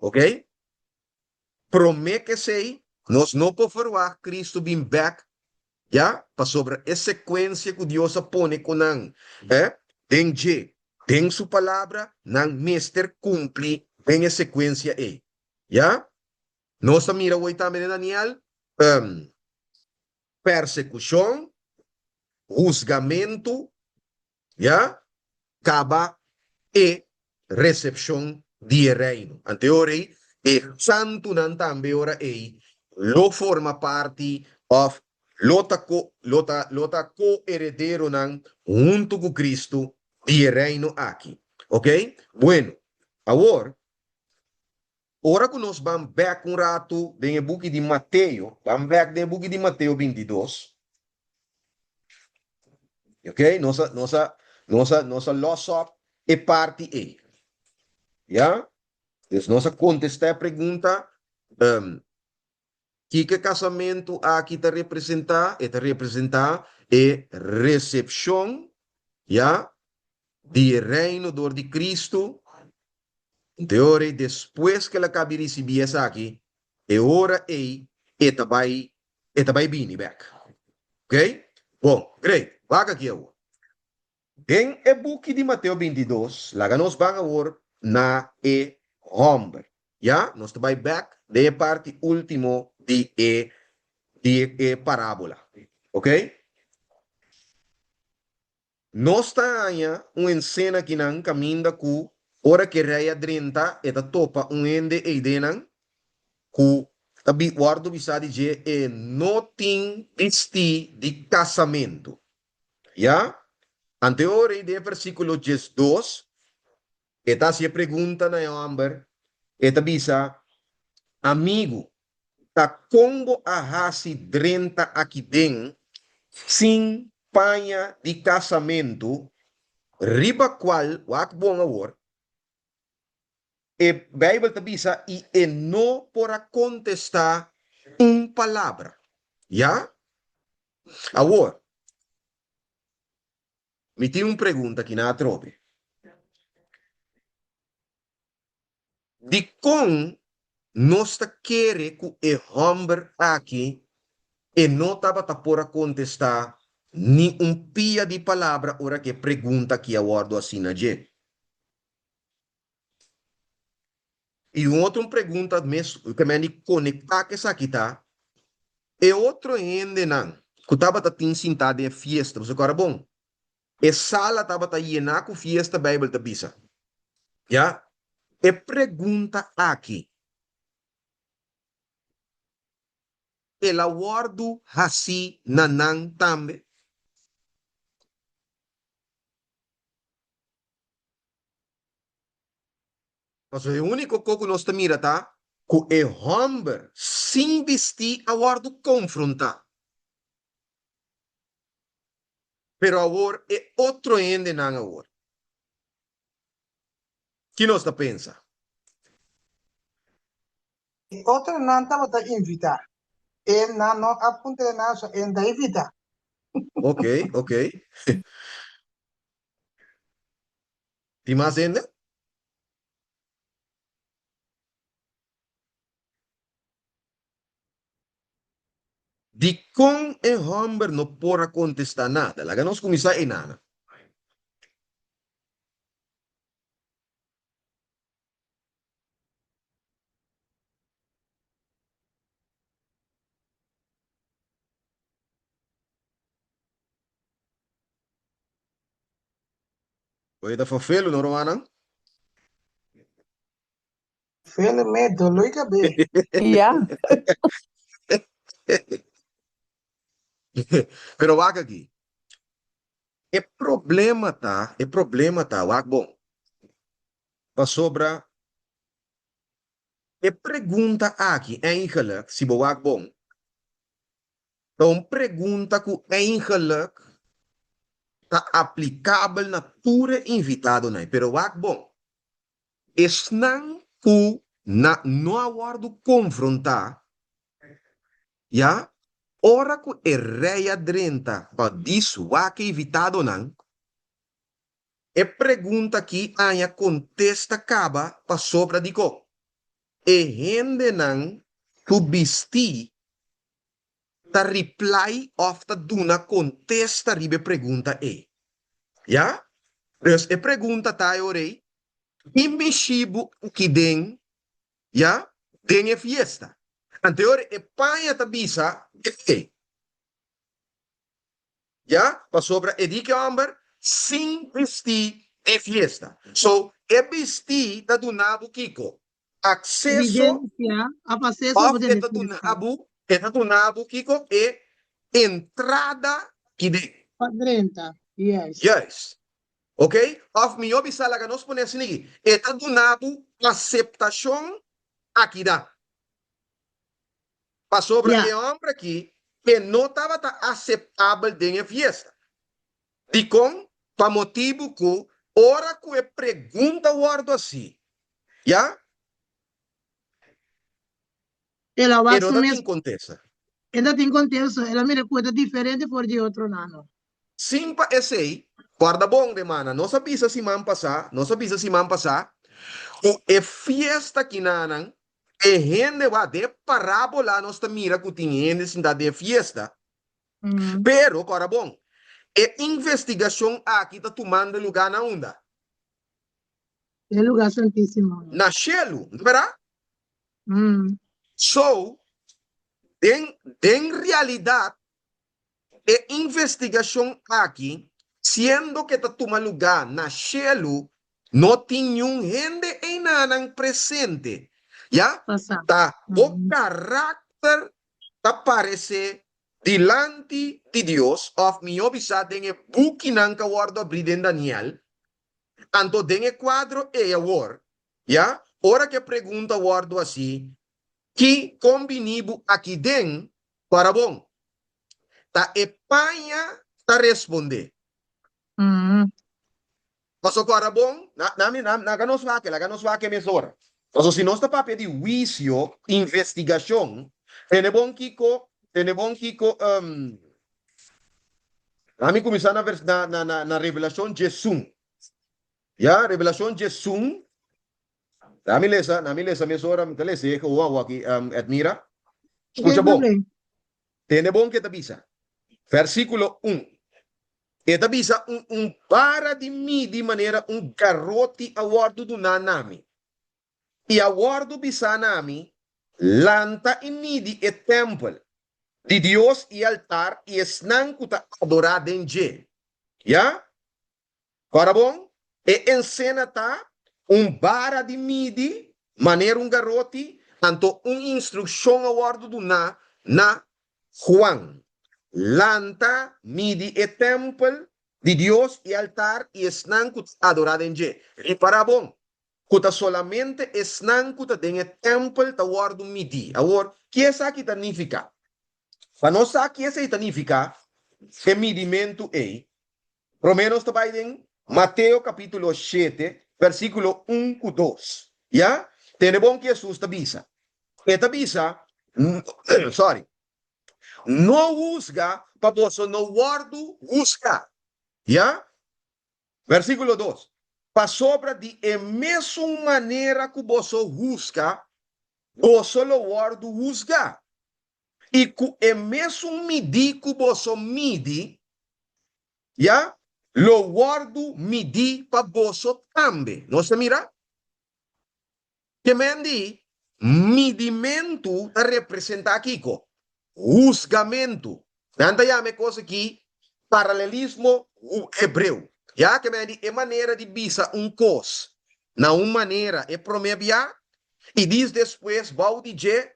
Ok? Promé k'esei, nos no por ferwagt Kristu bin bèk, ya, pasobra e sekuensia ku Dios a pone ku nan, eh, den dje, den Su Palabra, nan mester kumpli den e sekuensia ei. Ya? Nos ta mira awor tambe den Daniel, um, persekushon, husgamentu, Ya kaba e resepshon di e Reino. Ante ora ei, e santunan tambe ora ei lo forma parti òf lo ta ko lo ta lo ta ko-herederonan huntu ku Kristu di e Reino aki. Oke? Bueno, awor, ora ku nos ban bèk un ratu den e buki di Mateo, ban bèk den e buki di Mateo 22, ok, nos a, nos a, nos a, nos a los op e parti ei. Ya? Dus nos a kontestá e pregunta, um, kiko e kasamentu aki ta representá? E ta representá e resepshon, ya, di e reino dor di Kristu. Te ora ei despues ku el a kabi risibí esaki, e ora ei e ta bai e ta bai bini bèk. Ok? Bon, great. Wak aki awor. Den e buki di Mateo 22, laga nos ban awor na e hòmber. Ya, nos ta bai bèk den e parti último di e di e parábola. Ok? Nos ta haña un ensena akinan kaminda ku ora ku e rei a drenta e ta topa un hende eidennan ku ta wòrdu bisá di dje e no tin bistí di kasamentu. Ya? Anto e ora ei den e versíkulo 12 e ta hasi e pregunta na e hòmber, e ta bisa, Amigu, Ta kon bo a hasi drenta aki den sin paña di kasamentu, riba kual, wak bon awor, e Bijbel ta bisa, i e no por a kontestá un palabra. Ya? Awor, mi tin un pregunta aki na atrobe. Dikon nos ta kere ku e hòmber aki e no tabata por a kontestá ni un pia di palabra ora ku e pregunta aki a wòrdu hasi na dje? I un otro pregunta mes ku mi a di konektá ku esaki ta, e otro hendenan ku tabata tin sintá den e fiesta, boso kòrda bon? E sala tabata yená ku fiesta, Beibel ta bisa. Ya, e pregunta aki, el a wòrdu hasí na nan tambe? Pasobra e úniko ko ku nos ta mira ta ku e hòmber sin bistí a wòrdu konfrontá. Pero awor e otro hendenan awor, ki nos ta pensa? E otronan tabata invitá. E nan no a puntra nan so e ta invitá. Ok, ok. Tin mas hende? Dikon e hòmber no por a kontestá nada? Laga nos kuminsá einana. Oye ta fafelu no rumannan? Fele me doló i kabé. Ja. Pero wak aki. E problema ta, e problema ta, wak bon. Pasobra e pregunta aki eigenlijk, si bo wak bon, ta un pregunta ku eigenlijk ta aplikabel na tur e invitadonan. Pero wak bon, esnan ku na no a wòrdu konfrontá, ya, ora ku e rei a drenta pa dis wak e invitadonan, E pregunta aki haña kontesta kaba pasobra dikon e hendenan ku bistí ta reply òf ta duna kontesta riba e pregunta ei. Ya? Dus e pregunta ta e ora ei, Ki mishi bo aki den, ya, den e fiesta? Anto e ora e paña ta bisa ei. Ya, pasobra e di ki homber sin bistí di fiesta. So, e bistí ta duna bo kiko? Akseso Evidencia of aseso pa of e tene ta duna fiesta. bo, e ta duna bo kiko? E entrada ki den. Pa drenta, yes. Juist. Ok? Of mihó bisa laga nos pone asina aki, e ta duna bo aseptashon akida. Pasobra Ya. e hòmber akí e no tabata aseptabel den e fiesta. Dikon? Pa motibu ku ora ku e pregunta wòrdu hasí, ya, El a e wak no su ta mes. tin kontesta. E ta tin kontesta. El a mira ku e ta diferente for di e otronan. Sin pa esei, kòrda bon, remana, nos a bisa siman pasá, nos a bisa siman pasá ku e fiesta kinanan E hende wak den e parábola nos ta mira ku tin hende sintá den e fiesta. Pero, kòrda bon, e investigashon aki ta tumando lugá na unda? Den lugá santísimo. Na shelu, no ta bèrdat? So, den den realidat E investigashon aki, siendo ke ta tuma lugá na shelu, no tin niun hende einanan presente, ya ta bo karakter ta paresé dilanti di Dios, òf mihó bisá den e bukinan ku a wòrdu abrí den Daniel. Anto den e kuadro ei awor, ya, ora ku e pregunta wòrdu hasí, Ki kon bini bo aki den? Para bon. Ta e paña ta respondé. Paso kòrda bon, na, na, na, laga nos wak, laga nos wak e mesora. Paso si nos ta papia di huisio, investigashon, tene bon kiko, tene bon kiko, um, Ami kuminsá na vers, na, na, na, na Revelashon djesun. Ya, Revelashon djesun. Nami lesa, nami lesa mesora, mi ta lesa e gewoon awor aki, um, Edmira. Skucha bon. Tende bon ke ta bisa. Versíkulo un. E ta bisa un un bara di midi manera un garoti a wòrdu duná na mi. I a wòrdu bisá na mi, Lanta i midi e tèmpel di Dios i e altar i esnan ku ta adorá den dje. Ya? Ora bon, e ensena ta un bara di midi manera un garoti, anto un instrukshon a wòrdu duná na Juan, Lanta, midi e tèmpel di Dios i altar i esnan ku ta adorá den dje. Ripará bon, ku ta solamente esnan ku ta den e tèmpel ta wòrdu midí. Awor, ki esaki ta nifiká? Pa nos sa ki esei ta nifiká, e midimentu ei, promé nos ta bai den Mateo kapítulo shete, versíkulo un ku dos. Ya? Tende bon ki Hesus ta bisa. E ta bisa, sòri, No husga pa boso no wòrdu husgá. Ya? Versíkulo dos, Pasobra di e mesun manera ku boso husga, boso lo wòrdu husgá, i ku e mesun midí ku boso midi, ya, lo wòrdu midí pa boso tambe. Nos ta mira? Ke men di midimentu ta representá kiko? Husgamentu. Nan ta yama e kos aki paralelismo hebreu. Ya ke men di e manera di bisa un kos na un manera e promé bia i dis despues bou di dje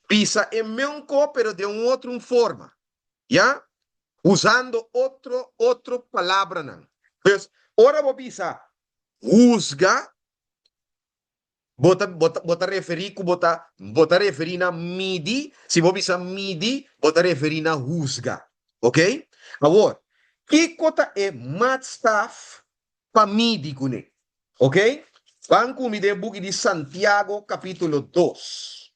bisa e meun ko pero den un otro un forma. Ya? Usando otro otro palabranan. Dus ora bo bisa husga Bo ta, bo ta, bo ta referí ku bo ta, bo ta referí na midi, si bo bisa midi, bo ta referí na husga. Ok? Awor, kiko ta e maatstaf pa midi kuné? Ok? Ban ku mi den buki di Santiago kapítulo dos.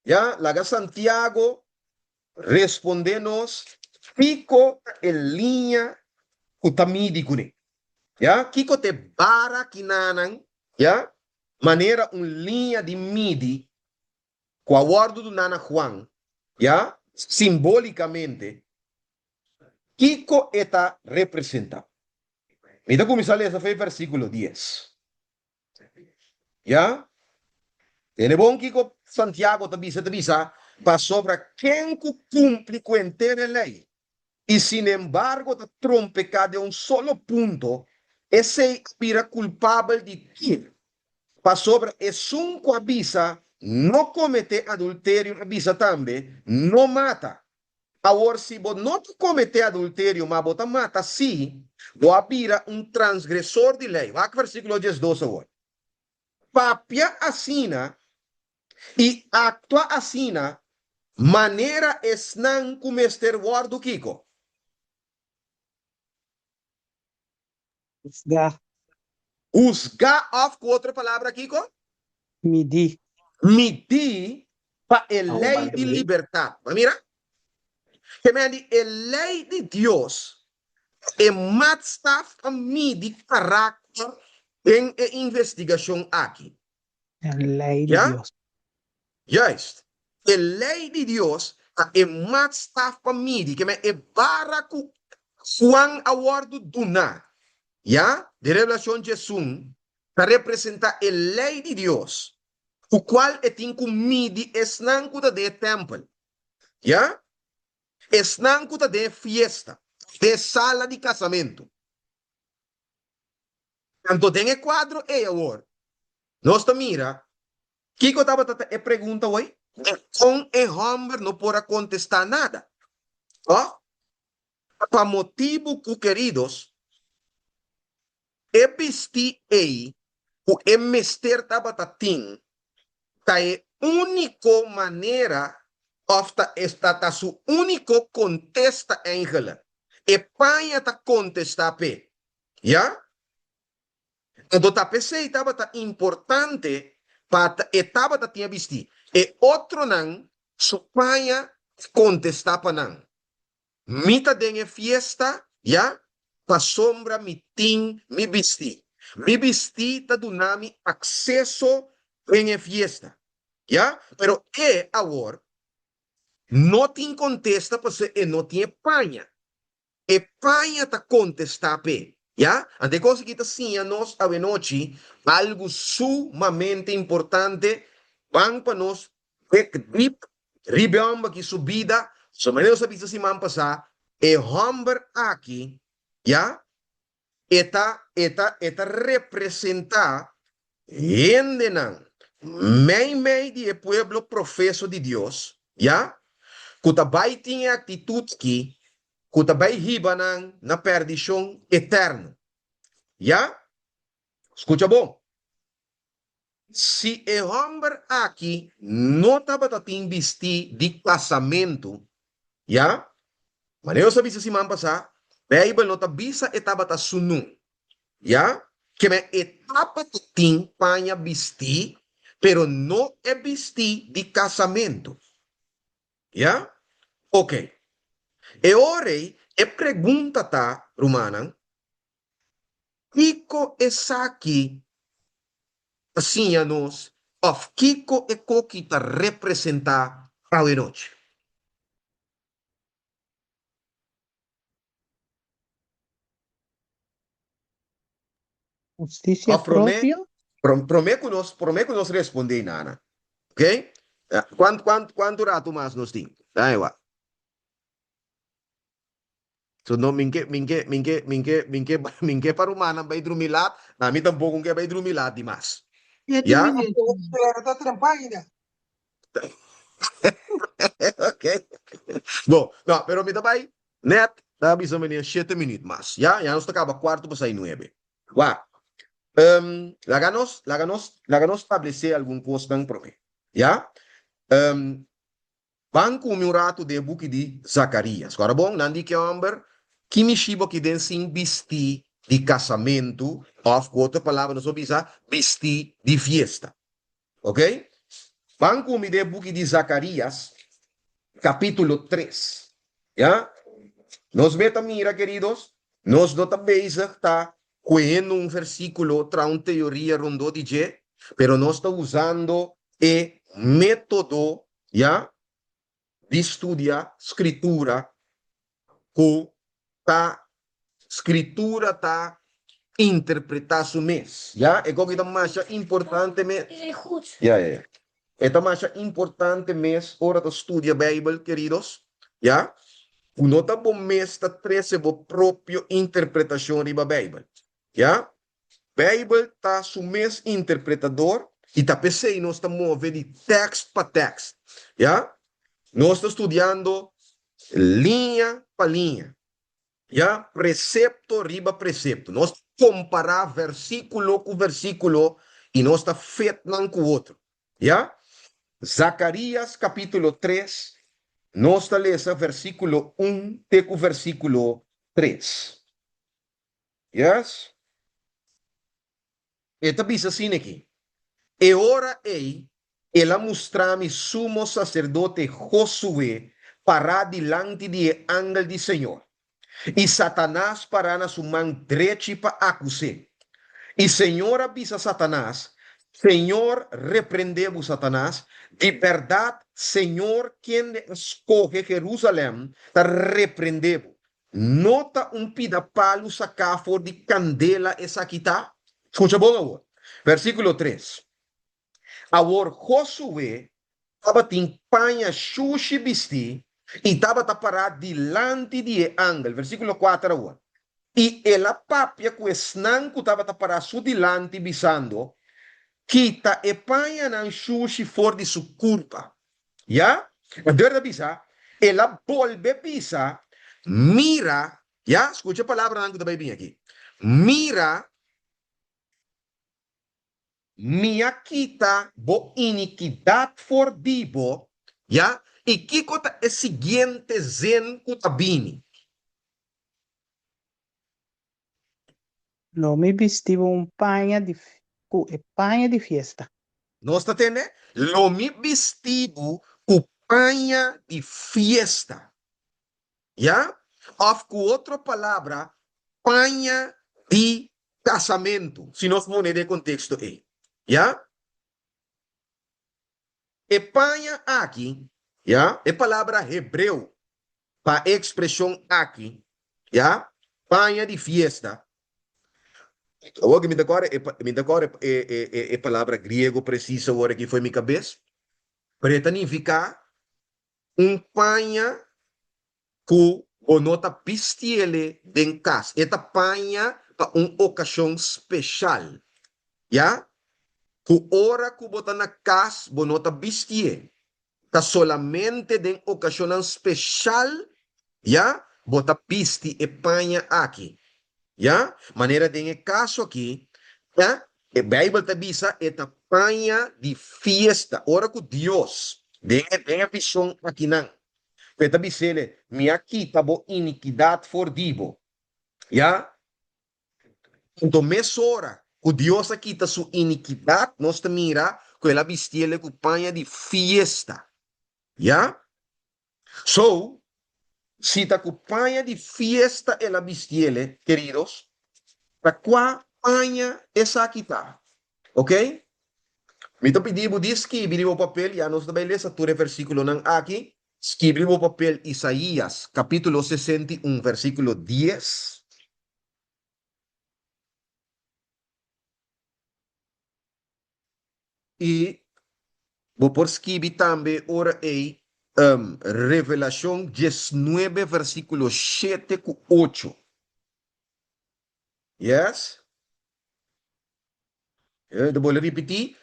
Ya, laga Santiago Respondé nos kiko ta e liña ku ta midi kuné. Ya, kiko ta e bara kinanan, ya, manera un liña di midi ku a wòrdu duná na Juan, ya, simbólikamente, kiko e ta representá? Mi ta kuminsá lesa for e versíkulo dies. Ya? Tene bon kiko Santiago ta bisa, e ta bisa, Pasobra ken ku kumpli ku henter e lei i sinembargo ta trompeká den un solo punto, esei a bira kulpabel di tur. Pasobra esun ku a bisa, No kometé adulterio a bisa tambe, No mata. Awor, si bo no ta kometé adulterio, ma bo ta mata sí, bo a bira un transgresor di lei. Wak versíkulo diesdos awor. Papia asina i aktua asina manera esnan ku mester wòrdu kiko? Husgá. Husgá òf ku otro palabra kiko? Midí. Midí pa e lei di libertat. Bo a mira? Ke men di e lei di Dios ta e matstaf pa midi karakter den e investigashon aki. E lei di Dios. Juist. E lei di Dios ta e maatstaf pa midi, ke men e bara ku Juan a wòrdu duná, ya, den Revelashon djesun, ta representá e lei di Dios, ku kual e tin ku midi esnan ku ta den e tèmpel, ya, esnan ku ta den e fiesta, den e sala di kasamentu. Anto den e kuadro ei awor, nos ta mira Kiko tabata ta e pregunta hoy? Dikon e hòmber no por a kontestá nada? Tòg? Pa motibu ku, keridos, e bistí ei ku e mester tabata tin ta e úniko manera òf ta ta su úniko kontesta eigenlijk. E paña ta kontestá p'e. Ya? Anto ta p'esei tabata importante pa e tabata tin a bisti e otronan su paña kontestá pa nan, Mi ta den e fiesta, ya, pasobra mi tin mi bistí. Mi bistí ta duna mi akseso den e fiesta, ya. Pero e awor no tin kontesta pasobra e no tin e paña. E paña ta kontestá p'e. Ya? Anto e kos aki ta siña nos awenochi algu sumamente importante. Ban pa nos bek dip riba e hòmber aki su bida. So manera nos a bisa siman pasá, e hòmber aki, ya, e ta, e ta, e ta representá hendenan meimei di e pueblo profeso di Dios, ya, ku ta bai tin e aktitut aki ku ta bai hiba nan na pèrdishon eterno. Ya? Skucha bon. Si e hòmber aki no tabata tin bistí di kasamentu, ya, manera nos a bisa siman pasá, Beibel no ta bisa e tabata sunú, ya, keme e tabata tin paña bistí, pero no e bistí di kasamentu. Ya? Oke. E ora ei, e pregunta ta, rumannan, Kiko esaki ta siña nos òf kiko e koki ta representá awenochi? Hustisia Òf promé, propio? promé ku nos, promé ku nos respondé, Nana, ok? Kuantu, kuantu, kuantu ratu mas nos tin? Dai wak. So no, mi ke, mi ke, mi ke, mi ke, mi ke, mi ke pa rumannan bai drumi lat, ami tampoko ke bai drumi lat di mas. Siete Ya? minuut. Pero ta trempa ainda. Ok. Bo, no, pero mi ta bai net, ta bisa meneer shete minuut mas. Ya, ya nos ta kaba kuarto pasai nuebe. Wak, laga nos, laga nos, laga nos stablesé algun kosnan promé. Ya? Ban ku mi un ratu den e buki di Zakarias. Ora bon, nan di ki hòmber, Ki mishi bo ki den sin bistí di kasamentu, òf ku otro palabra nos por bisa, bistí di fiesta. Oke? Ban ku mi den e buki di Zakarias, kapítulo tres. Ya? Nos meta mira, keridos, nos no ta bezig ta kuehendo un versíkulo, traha un teoria rondó di dje, pero nos ta usando e método, ya, di studia Skritura ku ta Skritura ta interpretá su mes, ya. E koki ta masha importante mes. Ya, ya, ya. E ta masha importante mes ora ta studia Beibel, keridos, ya, ku no ta bo mes ta trese bo propio interpretashon riba Beibel, ya. Beibel ta su mes interpretador i ta p'esei nos ta move di tèkst pa tèkst, ya. Nos ta studiando liña pa liña. Ya, presepto riba presepto. Nos ta kompará versíkulo ku versíkulo i nos ta fet nan ku otro. Ya. Zakarías kapítulo tres, nos ta lesa versíkulo un te ku versíkulo tres. Yes. E ta bisa asina aki, E ora ei el a mustra mi sumo saserdote Josué pará dilanti di e angel di señor, i Satanas pará na su man drechi pa akus'é. I señor a bisa Satanas, Señor reprendé bo, Satanas, di bèrdat señor kende a skohe Jerusalèm ta reprendé bo. No ta un pida palu saká for di kandela esaki ta? Skucha bon awor. Versíkulo tres, Awor Josué tabatin paña shushi bistí i tabata pará dilanti di e angel. Versíkulo kuater awor, I el a papia ku esnan ku tabata pará su dilanti, bisando, Kita e pañanan shushi for di su kurpa. Ya? Dor ta bisa, El a bolbe bisa, Mira, ya, skucha e palabranan ku ta bai bini aki, Mira, mi a kita bo inikidat for di bo, ya, i kiko ta e siguiente zin ku ta bini? Lo mi bisti bo un paña di ku e paña di fiesta. Nos ta tende? Lo mi bisti bo ku paña di fiesta. Ya? Òf ku otro palabra, paña di kasamentu, si nos pone den e konteksto ei. Ya? E paña aki, ya, e palabra hebreo pa e ekspreshon aki, ya, paña di fiesta. Awor ku mi ta kòrda e mi ta kòrda e e e palabra griego presis awor aki for mi kabes, pero e ta nifiká un paña ku bo no ta bistiele den kas. E ta paña pa un okashon speshal, ya, ku ora ku bo ta na kas bo no ta bistié. Ta solamente den okashonnan speshal, ya, bo ta bisti e paña aki. Ya, manera den e kaso aki, ya, e Beibel ta bisa e ta paña di fiesta. Ora ku Dios, den e den e vishon akinan, ku e ta bis'el, Mi a kita bo inikidat for di bo. Ya, Anto mesora ku Dios a kita su inikidat, nos ta mira ku el a bistiele ku paña di fiesta. Ya? So, si ta ku paña di fiesta el a bistiele, keridos, ta kua paña esaki ta? Ok? Mi ta pidi bo di skibi riba bo papel, ya nos ta bai lesa tur e versíkulonan aki. Skibi riba bo papel Isaías kapítulo 61 versíkulo 10. I bo por skibi tambe ora ei Revelashon 19 versíkulo 7 ku 8. Yes? Mi ta bolbe ripití,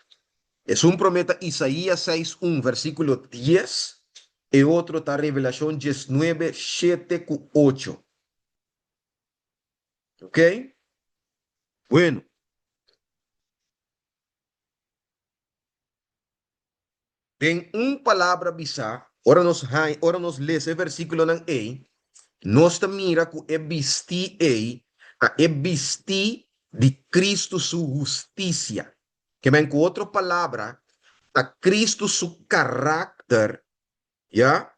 esun promé ta Isaías 6 un versíkulo 10, e otro ta Revelashon 19 7 ku 8. Ok? Bueno. Den un palabra bisá, ora nos haña, ora nos lesa e versíkulonan ei, nos ta mira ku e bistí ei ta e bistí di Kristu su hustisia. Ke men ku otro palabra, ta Kristu su karakter, ya,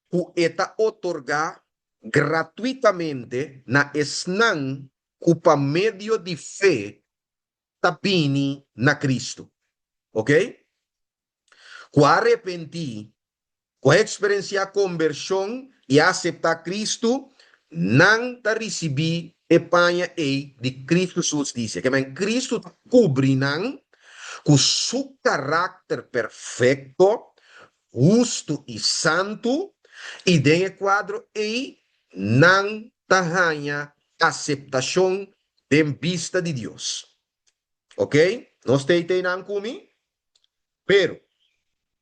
ku e ta otorgá gratuitamente na esnan ku pa medio di fe ta bini na Cristo. Ok? Cu a arepenti, cu a experencia conversion y a acepta Cristo, nan ta ricibi e paña ey di Cristo su husticia. Ke men Cristo ta cubri nan cu su caracter perfecto, husto y santo, y den e cuadro ey nan ta haña aceptacion den bista di Dios. Ok? Nos ta ei nan ku mi? Pero,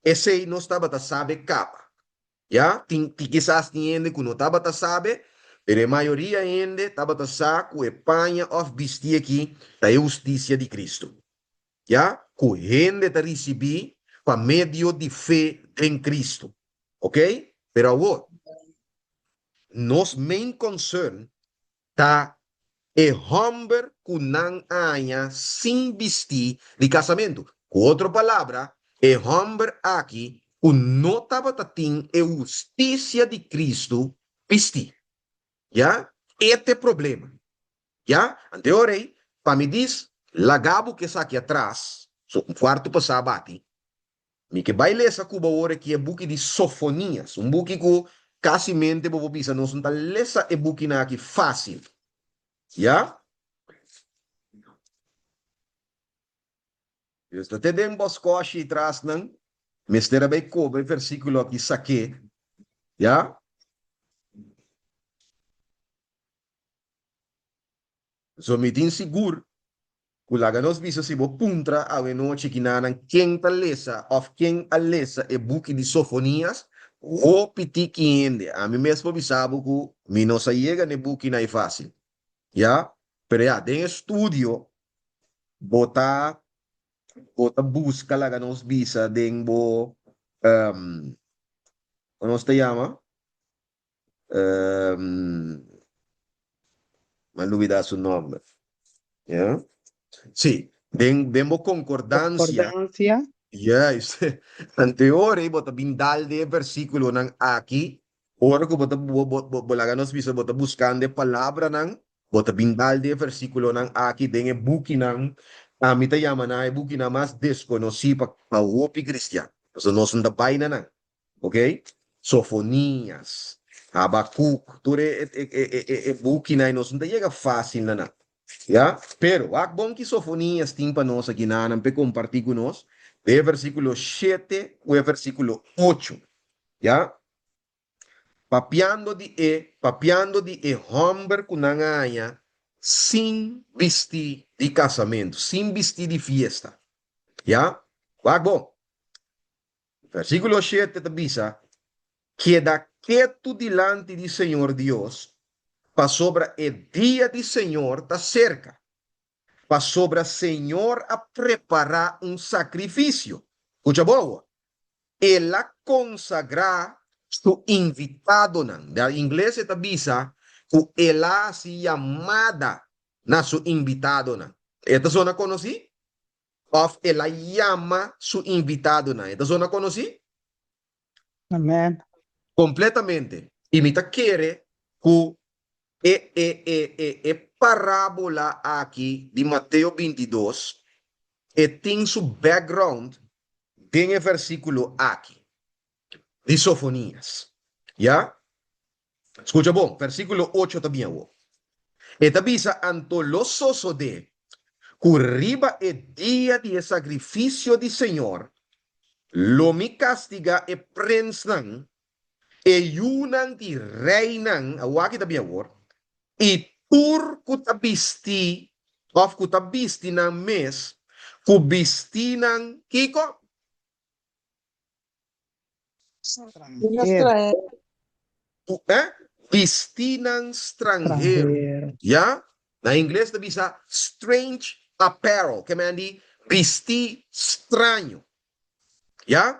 esei nos tabata sabe kaba. Ya? Tin, tin kisas tin hende ku no tabata sabe, pero e mayoria hende tabata sa ku e paña òf bistí aki ta e hustisia di Kristu. Ya? Ku hende ta risibí pa medio di fe den Kristu. Ok? Pero awor, nos main concern Ta e hòmber ku nan haña sin bistí di kasamentu. Ku otro palabra, e hòmber aki ku no tabata tin e hustisia di Kristu bistí. Ya? E ta e problema. Ya? Anto e ora ei, pa mi dis, laga bo ku esaki atras, so un kuartu pasá bati, Mi ke bai lesa ku bo awor aki e buki di Sofonias, un buki ku kasimente bo por bisa nos no ta lesa e bukinan aki fásil. Ya? Dios ta te den bòskòshi trasnan, mester a bai koba e versíkulo aki sak'é. Ya? So mi tin sigur ku laga nos bisa si bo puntra awenochi kinanan ken ta lesa òf ken a lesa e buki di Sofonias, hopi tiki hende. Ami mes por bisa bo ku mi no sa yega na e bukinan ei fásil. Ya, pero ya, den e studio bo ta bo ta buska laga nos bisa den bo, kon nos ta yama? M'a lubida su nomber. Ya. Sí, den, den bo concordancia. Concordancia. Juist. Anto e ora ei bo ta bin dal den e versículonan aki, ora ku bo ta bo bo bo bo laga nos bisa bo ta buskando e palabranan, bo ta bin dal den e versículonan aki den e bukinan, ami ta yama nan e bukinan mas deskonosí pa pa hopi kristian. Pasobra nos no ta bai na nan. Ok, Sofonias, Habakuk, tur e e e e e bukinan ei nos no ta yega fásil na nan. Ya, pero wak bon ki Sofonias tin pa nos aki na nan p'e kompartí ku nos den e versíkulo shete ku e versíkulo ocho. Ya, papiando di e papiando di e hòmber ku nan a haña sin bistí di kasamentu, sin bistí di fiesta. Ya, wak bon. Versíkulo shete ta bisa, Keda ketu dilanti di Señor Dios, pasobra e dia di Señor ta serka, pasobra Señor a prepará un sakrifisio. Skucha bo awor. El a konsagrá su invitadonan. Na ingles e ta bisa ku el a hasi yamada na su invitadonan. E ta zona konosí? Òf el a yama su invitadonan. E ta zona konosí? Amen. Kompletamente. I mi ta kere ku e e e e e parábola aki di Mateo 22 e tin su background den e versíkulo aki di Sofonías. Ya? Skucha bon, versíkulo ocho ta bien awor. E ta bisa, Anto lo sosodé ku riba e dia di e sakrifisio di Señor. Lo mi kastigá e prensnan, e yunan di reinan, awor aki ta bin awor, i tur ku ta bisti òf ku ta bisti nan mes ku bistinan kiko? Stranhero. Ku e bistinan stranhero. Ya? Na ingles ta bisa strange apparel, ke men di bisti straño. Ya?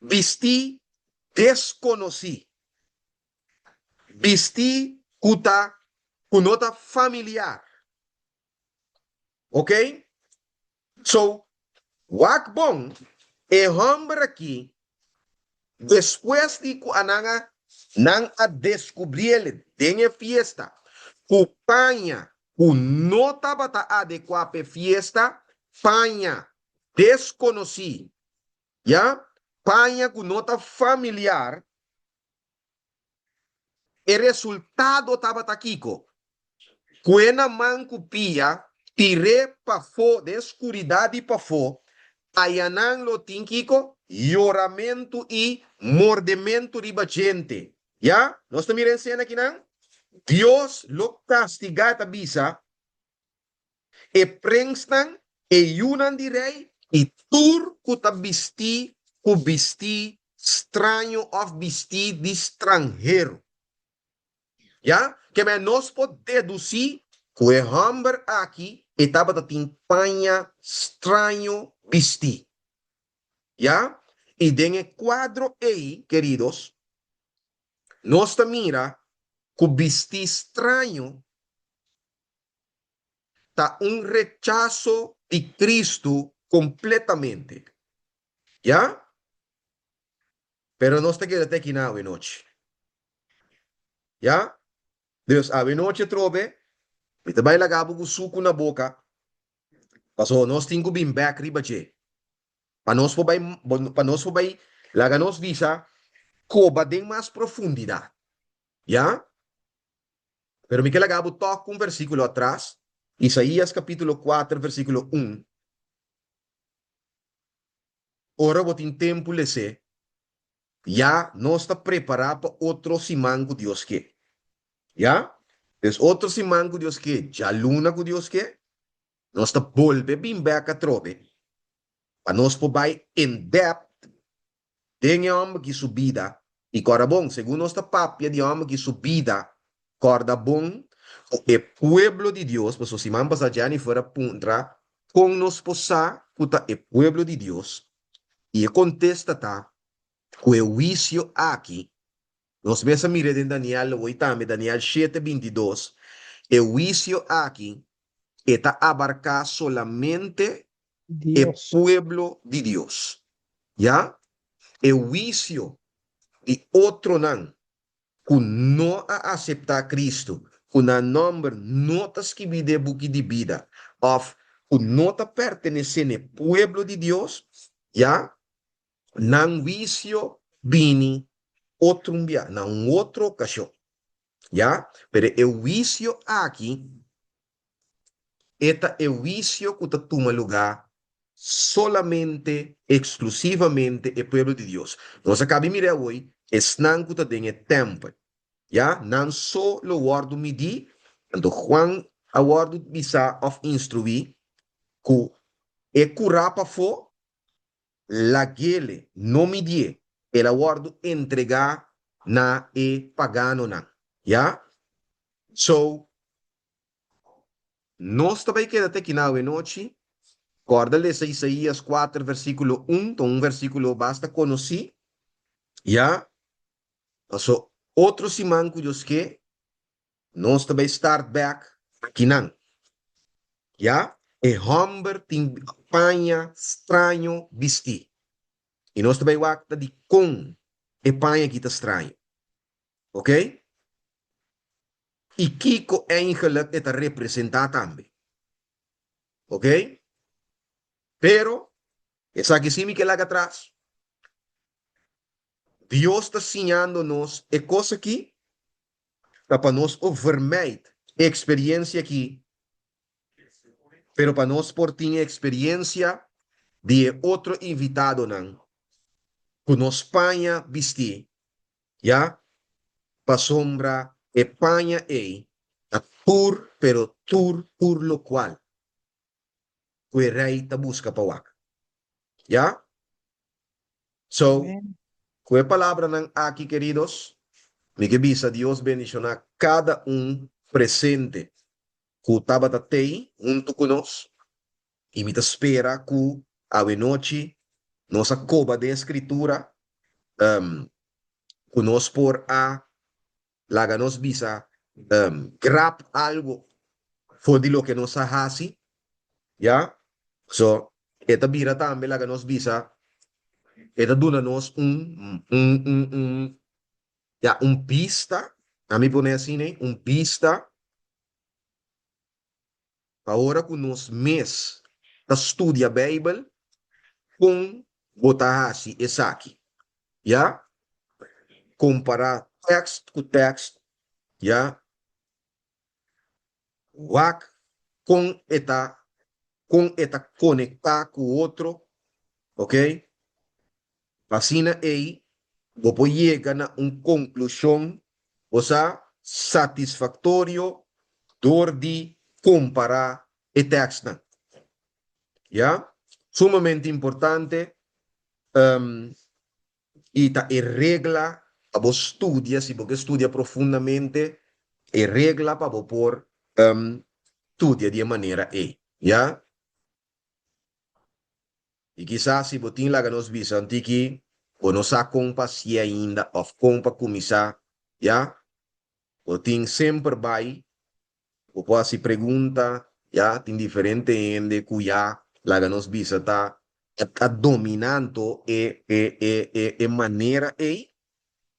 Bisti deskonosí. Bisti ku ta ku no ta familiar. Ok? So, wak bon, e hòmber akí, despues di ku anan a nan a deskubriel den e fiesta ku paña ku no tabata adekuá p'e fiesta, paña deskonosí, ya, paña ku no ta familiar, E resultado tabata kiko? Ku e na man ku pia tir'é pafó den skuridat di pafó, ayanan lo tin kiko? Yoramentu i mordementu riba djente. Ya, nos ta mira e esena akinan? Dios lo kastigá, e ta bisa, E prensnan, e yunan di rei i tur ku ta bistí ku bistí straño òf bistí di stranhero. Ya, keme nos por dedusí ku e hòmber aki e tabata tin paña straño bistí. Ya, i den e kuadro ei, keridos, nos ta mira ku bistí straño ta un rechaso di Cristo completamente. Ya? Pero nos ta keda te aki na awenochi. Ya? Dus awenochi atrobe, mi ta bai laga bo cu sucu na boca, pasobra nos tin cu bin bek riba dje. Pa nos por bai, pa nos por bai laga nos bisa coba den mas profundidad. Ya? Pero mi ke laga bo tòg un versíkulo atras, Isaías kapítulo kuater versíkulo un. Ora bo tin tempu les'é, ya nos ta prepará pa otro siman ku Dios ke. Ya? Des otro siman ku Dios ke, djaluna ku Dios ke, nos ta bolbe bin bèk atrobe pa nos por bai in depth Den e hòmber ki su bida, i kòrda bon, segun nos ta papia di e hòmber ki su bida, kòrda bon ku e pueblo di Dios, pasobra siman pasá Jennifer a puntra kon nos por sa ku ta e pueblo di Dios, i e kontesta ta ku e huisio aki, nos mes a mir'é den Daniel awor i tambe Daniel shete 22, e huisio aki e ta abarká solamente e Dios. pueblo di Dios. Ya, e huisio di otronan ku no a aseptá Kristu, ku nan nòmber no ta skibí den e buki di bida òf ku no ta pertenesé na e pueblo di Dios, ya, nan huisio bini otro un bia, na un otro okashon. Ya, pero e huisio aki E ta e huisio ku ta tuma lugá solamente, eksklusivamente e pueblo di Dios. Nos a kabi mira awoi esnan ku ta den e tèmpel. Ya, nan so lo wòrdu midí. Anto Juan a wòrdu bisá òf instruí ku e kurá pafó, lag'ele, no midié, el a wòrdu entregá na e paganonan. Ya? So, Nos ta bai keda te kina awenochi. Kòrda lesa Isaías kuater versíkulo un, ta un versíkulo basta konosí. Ya, paso otro siman ku Dios ke, nos ta bai start bèk akinan. Ya, e hòmber tin paña straño bistí. I nos ta bai wak ta dikon e paña aki ta straño. Oké? I kiko eigenlik e ta representá tambe. Ok? Pero, esaki sí mi ke laga atras. Dios ta siñando nos e kos aki ta pa nos por vermijd e eksperiencia aki, pero pa nos por tin e eksperiencia. di e otro invitadonan ku nos paña bistí, ya, pasobra e paña ei ta tur, pero tur, tur lokual ku e rei ta buska pa wak. Ya? So, ku e palabranan aki, keridos, mi ke bisa Dios bendishoná kada un presente ku tabata tei huntu ku nos, i mi ta spera ku awenochi nos a koba den e Skritura, ku nos por a Laga nos bisa grab algo for di loke nos a hasi, ya. So, e ta bira tambe, laga nos bisa, e ta duna nos un, un, un, un, ya, un bista, ami pone asina, un bista Pa ora ku nos mes ta studia Beibel, kon bo ta hasi esaki? Ya. Kompará tèkst ku tèkst, ya. Wak kon e ta kon e ta konektá ku otro, oke. Asina ei bo por yega na un konklushon, osea, satisfaktorio dor di kompará e tèkstnan. Ya? Sumamente importante i ta e regla pa bo studia, si bo ke studia profundamente, e regla pa bo por studia di e manera ei. Ya? I kisas si bo tin laga nos bisa un tiki, bo no sa kon pa hasié ainda òf kon pa kuminsá, ya. Bo tin semper bai, bo por hasi pregunta, ya. Tin diferente hende ku ya laga nos bisa ta a dominá anto e e e e e manera ei,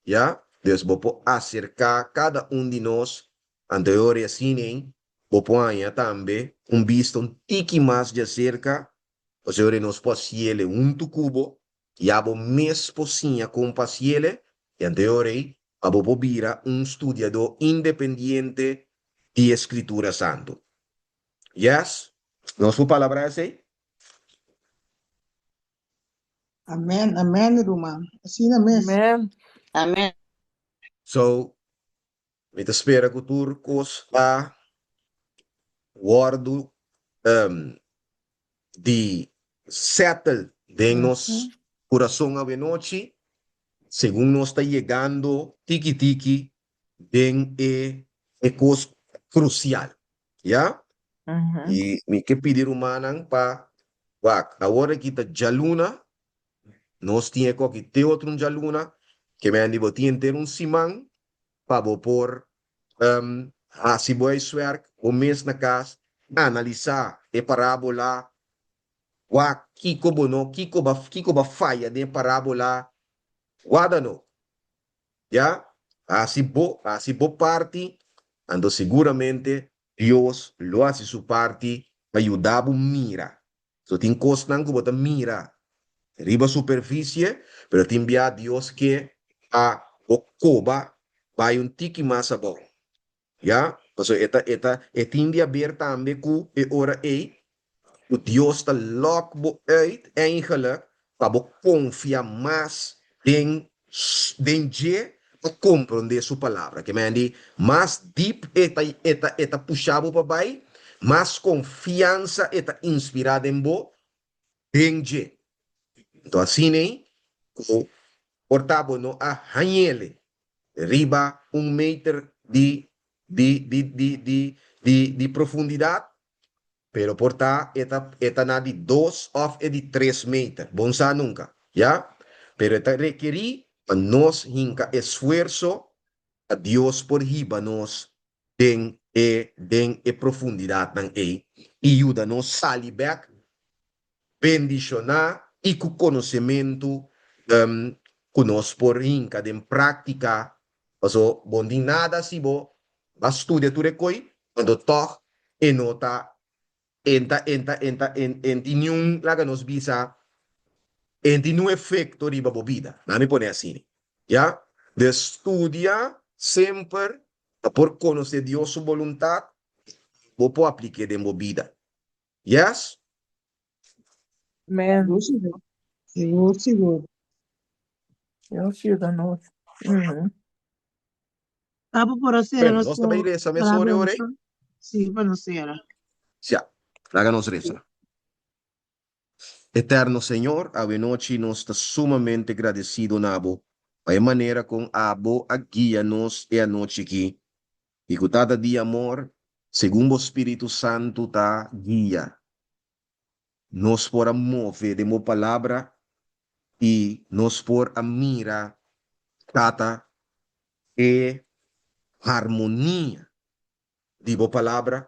ya. Dus bo por aserká kada un di nos, anto e ora asina ei bo por haña tambe un bista un tiki mas djaserka. Pasobra nos por hasiele huntu ku bo, ya bo mes por siña kon pa hasiele, i anto e ora ei pa bo por bira un studiadó independiente di e Skritura Santu. Yes? Nos por palabrá esei? Amen, amen ruman. Asina mes. Amen. Amen. So, Mi ta spera ku tur kos a wòrdu di settle den nos kurason awenochi, segun nos ta yegando tiki tiki den e e kos krusial, ya. I mi ke pidi rumannan pa wak, awor aki ta djaluna, nos tin e koki te otro un djaluna, ke men di bo tin henter un siman pa bo por hasi bo huiswerk bo mes na kas, analisá e parábola, wak kiko bo no, kiko bo kiko bo a faya den e parábola, wada no, ya, hasi bo hasi bo parti, anto siguramente Dios lo hasi su parti pa yuda bo mira. So tin kosnan ku bo ta mira riba superfisie, pero tin bia Dios ke pa bo koba bai un tiki mas abou. Ya, pasobra e ta e ta e tin di haber tambe ku e ora ei ku Dios ta lòk bo uit eigenlijk pa bo konfia mas den den dje pa komprondé su palabra. Ke men di, mas dip e ta e ta e ta pusha bo pa bai, mas konfiansa e ta inspirá den bo den dje. Enton asina ei ku por ta bo no a hañ'ele riba un meter di di di di di di di profundidat, Pero por ta e ta e ta na di dos òf e di tres meter, bo no sa nunka, ya. Pero e ta rekerí pa nos hinka esfuerso pa Dios por hiba nos den e den e profundidatnan ei i yuda nos sali bèk bendishoná i ku konosementu ku nos por hinka den práktika. Paso bo no tin nada si bo a studia tur e koi, anto tòg e no ta enta enta enta en en tin niun laga nos bisa en tin niun efekto riba bo bida. Nan mi pone asina, ya. Dus studia semper pa por konosé Dios su boluntat, bo por aplik'é den bo bida. Yes? Amen. Sigur, sigur. Sigur, sigur. Dios yuda nos. Mhm. Papa por a sera Bueno, nos nos ta ku bai resa mesora palabra e ora ei? orashon? Sí, pa nos sera. Siá, laga nos resa. Eterno Señor, awenochi nos ta sumamente gradesido na Bo pa e manera kon Abo a guia nos e anochi aki i ku Tata di amor, segun Bo Spiritu Santu ta guia, nos por a move den Bo Palabra i nos por a mira, Tata, e harmonia di bo palabra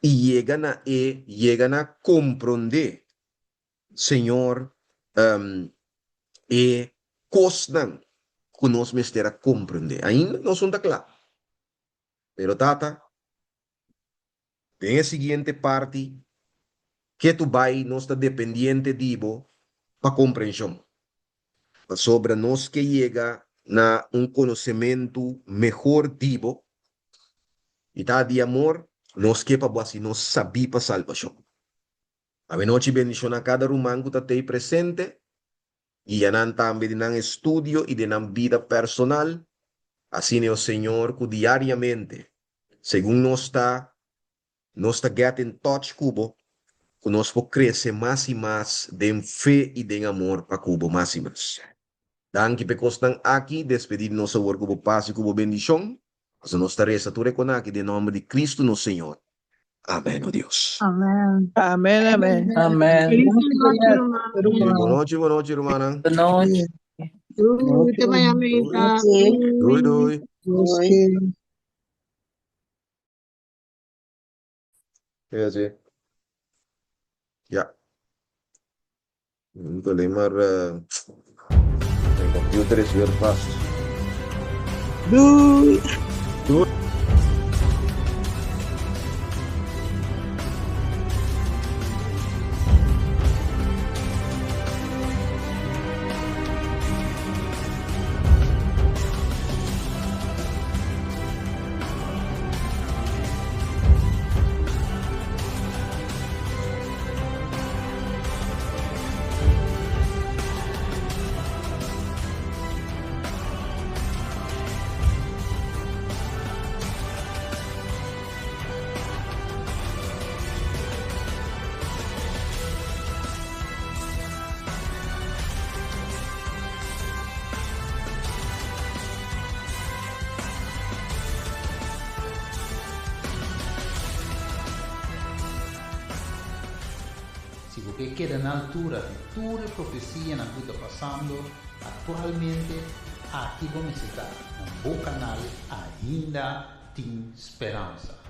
i yega na e yega na komprondé, Señor, e kosnan ku nos mester a komprondé. Ainda nos no ta kla. Pero Tata, den e siguiente parti, ketu bai nos ta dependiente di bo pa komprenshon. Pasobra nos ke yega na un konosementu mehor di bo, i ta di amor nos ke pa bo hasi nos sabí pa salbashon. Awenochi bendishoná kada ruman ku ta tei presente, guia nan tambe den nan estudio i den nan bida personal, asina, o Señor, ku diariamente, segun nos ta Nos ta get in touch ku bo, ku nos por krese mas i mas den fe i den amor pa ku bo mas i mas. Danki p'e kosnan aki, despedí di nos awor ku bo pas i ku bo bendishon, pasobra nos ta resa tur e kon aki den nòmber di Kristu nos Señor. Amèn, o Dios. Amèn. Amèn, amèn. Amèn. Feliz nochi, rumannan. Bon nochi, bon nochi, rumannan. Bon nochi. Doei, te mañana, mita. Doei, doei. Doei. Ja, zie. Ja. Moet alleen maar. Uh, mijn computer is weer vast. Doei. Doei. Si bo ke keda na altura di tur e profesianan ku ta pasando aktualmente, aki bo mester ta na bo kanal Ainda Tin Speransa.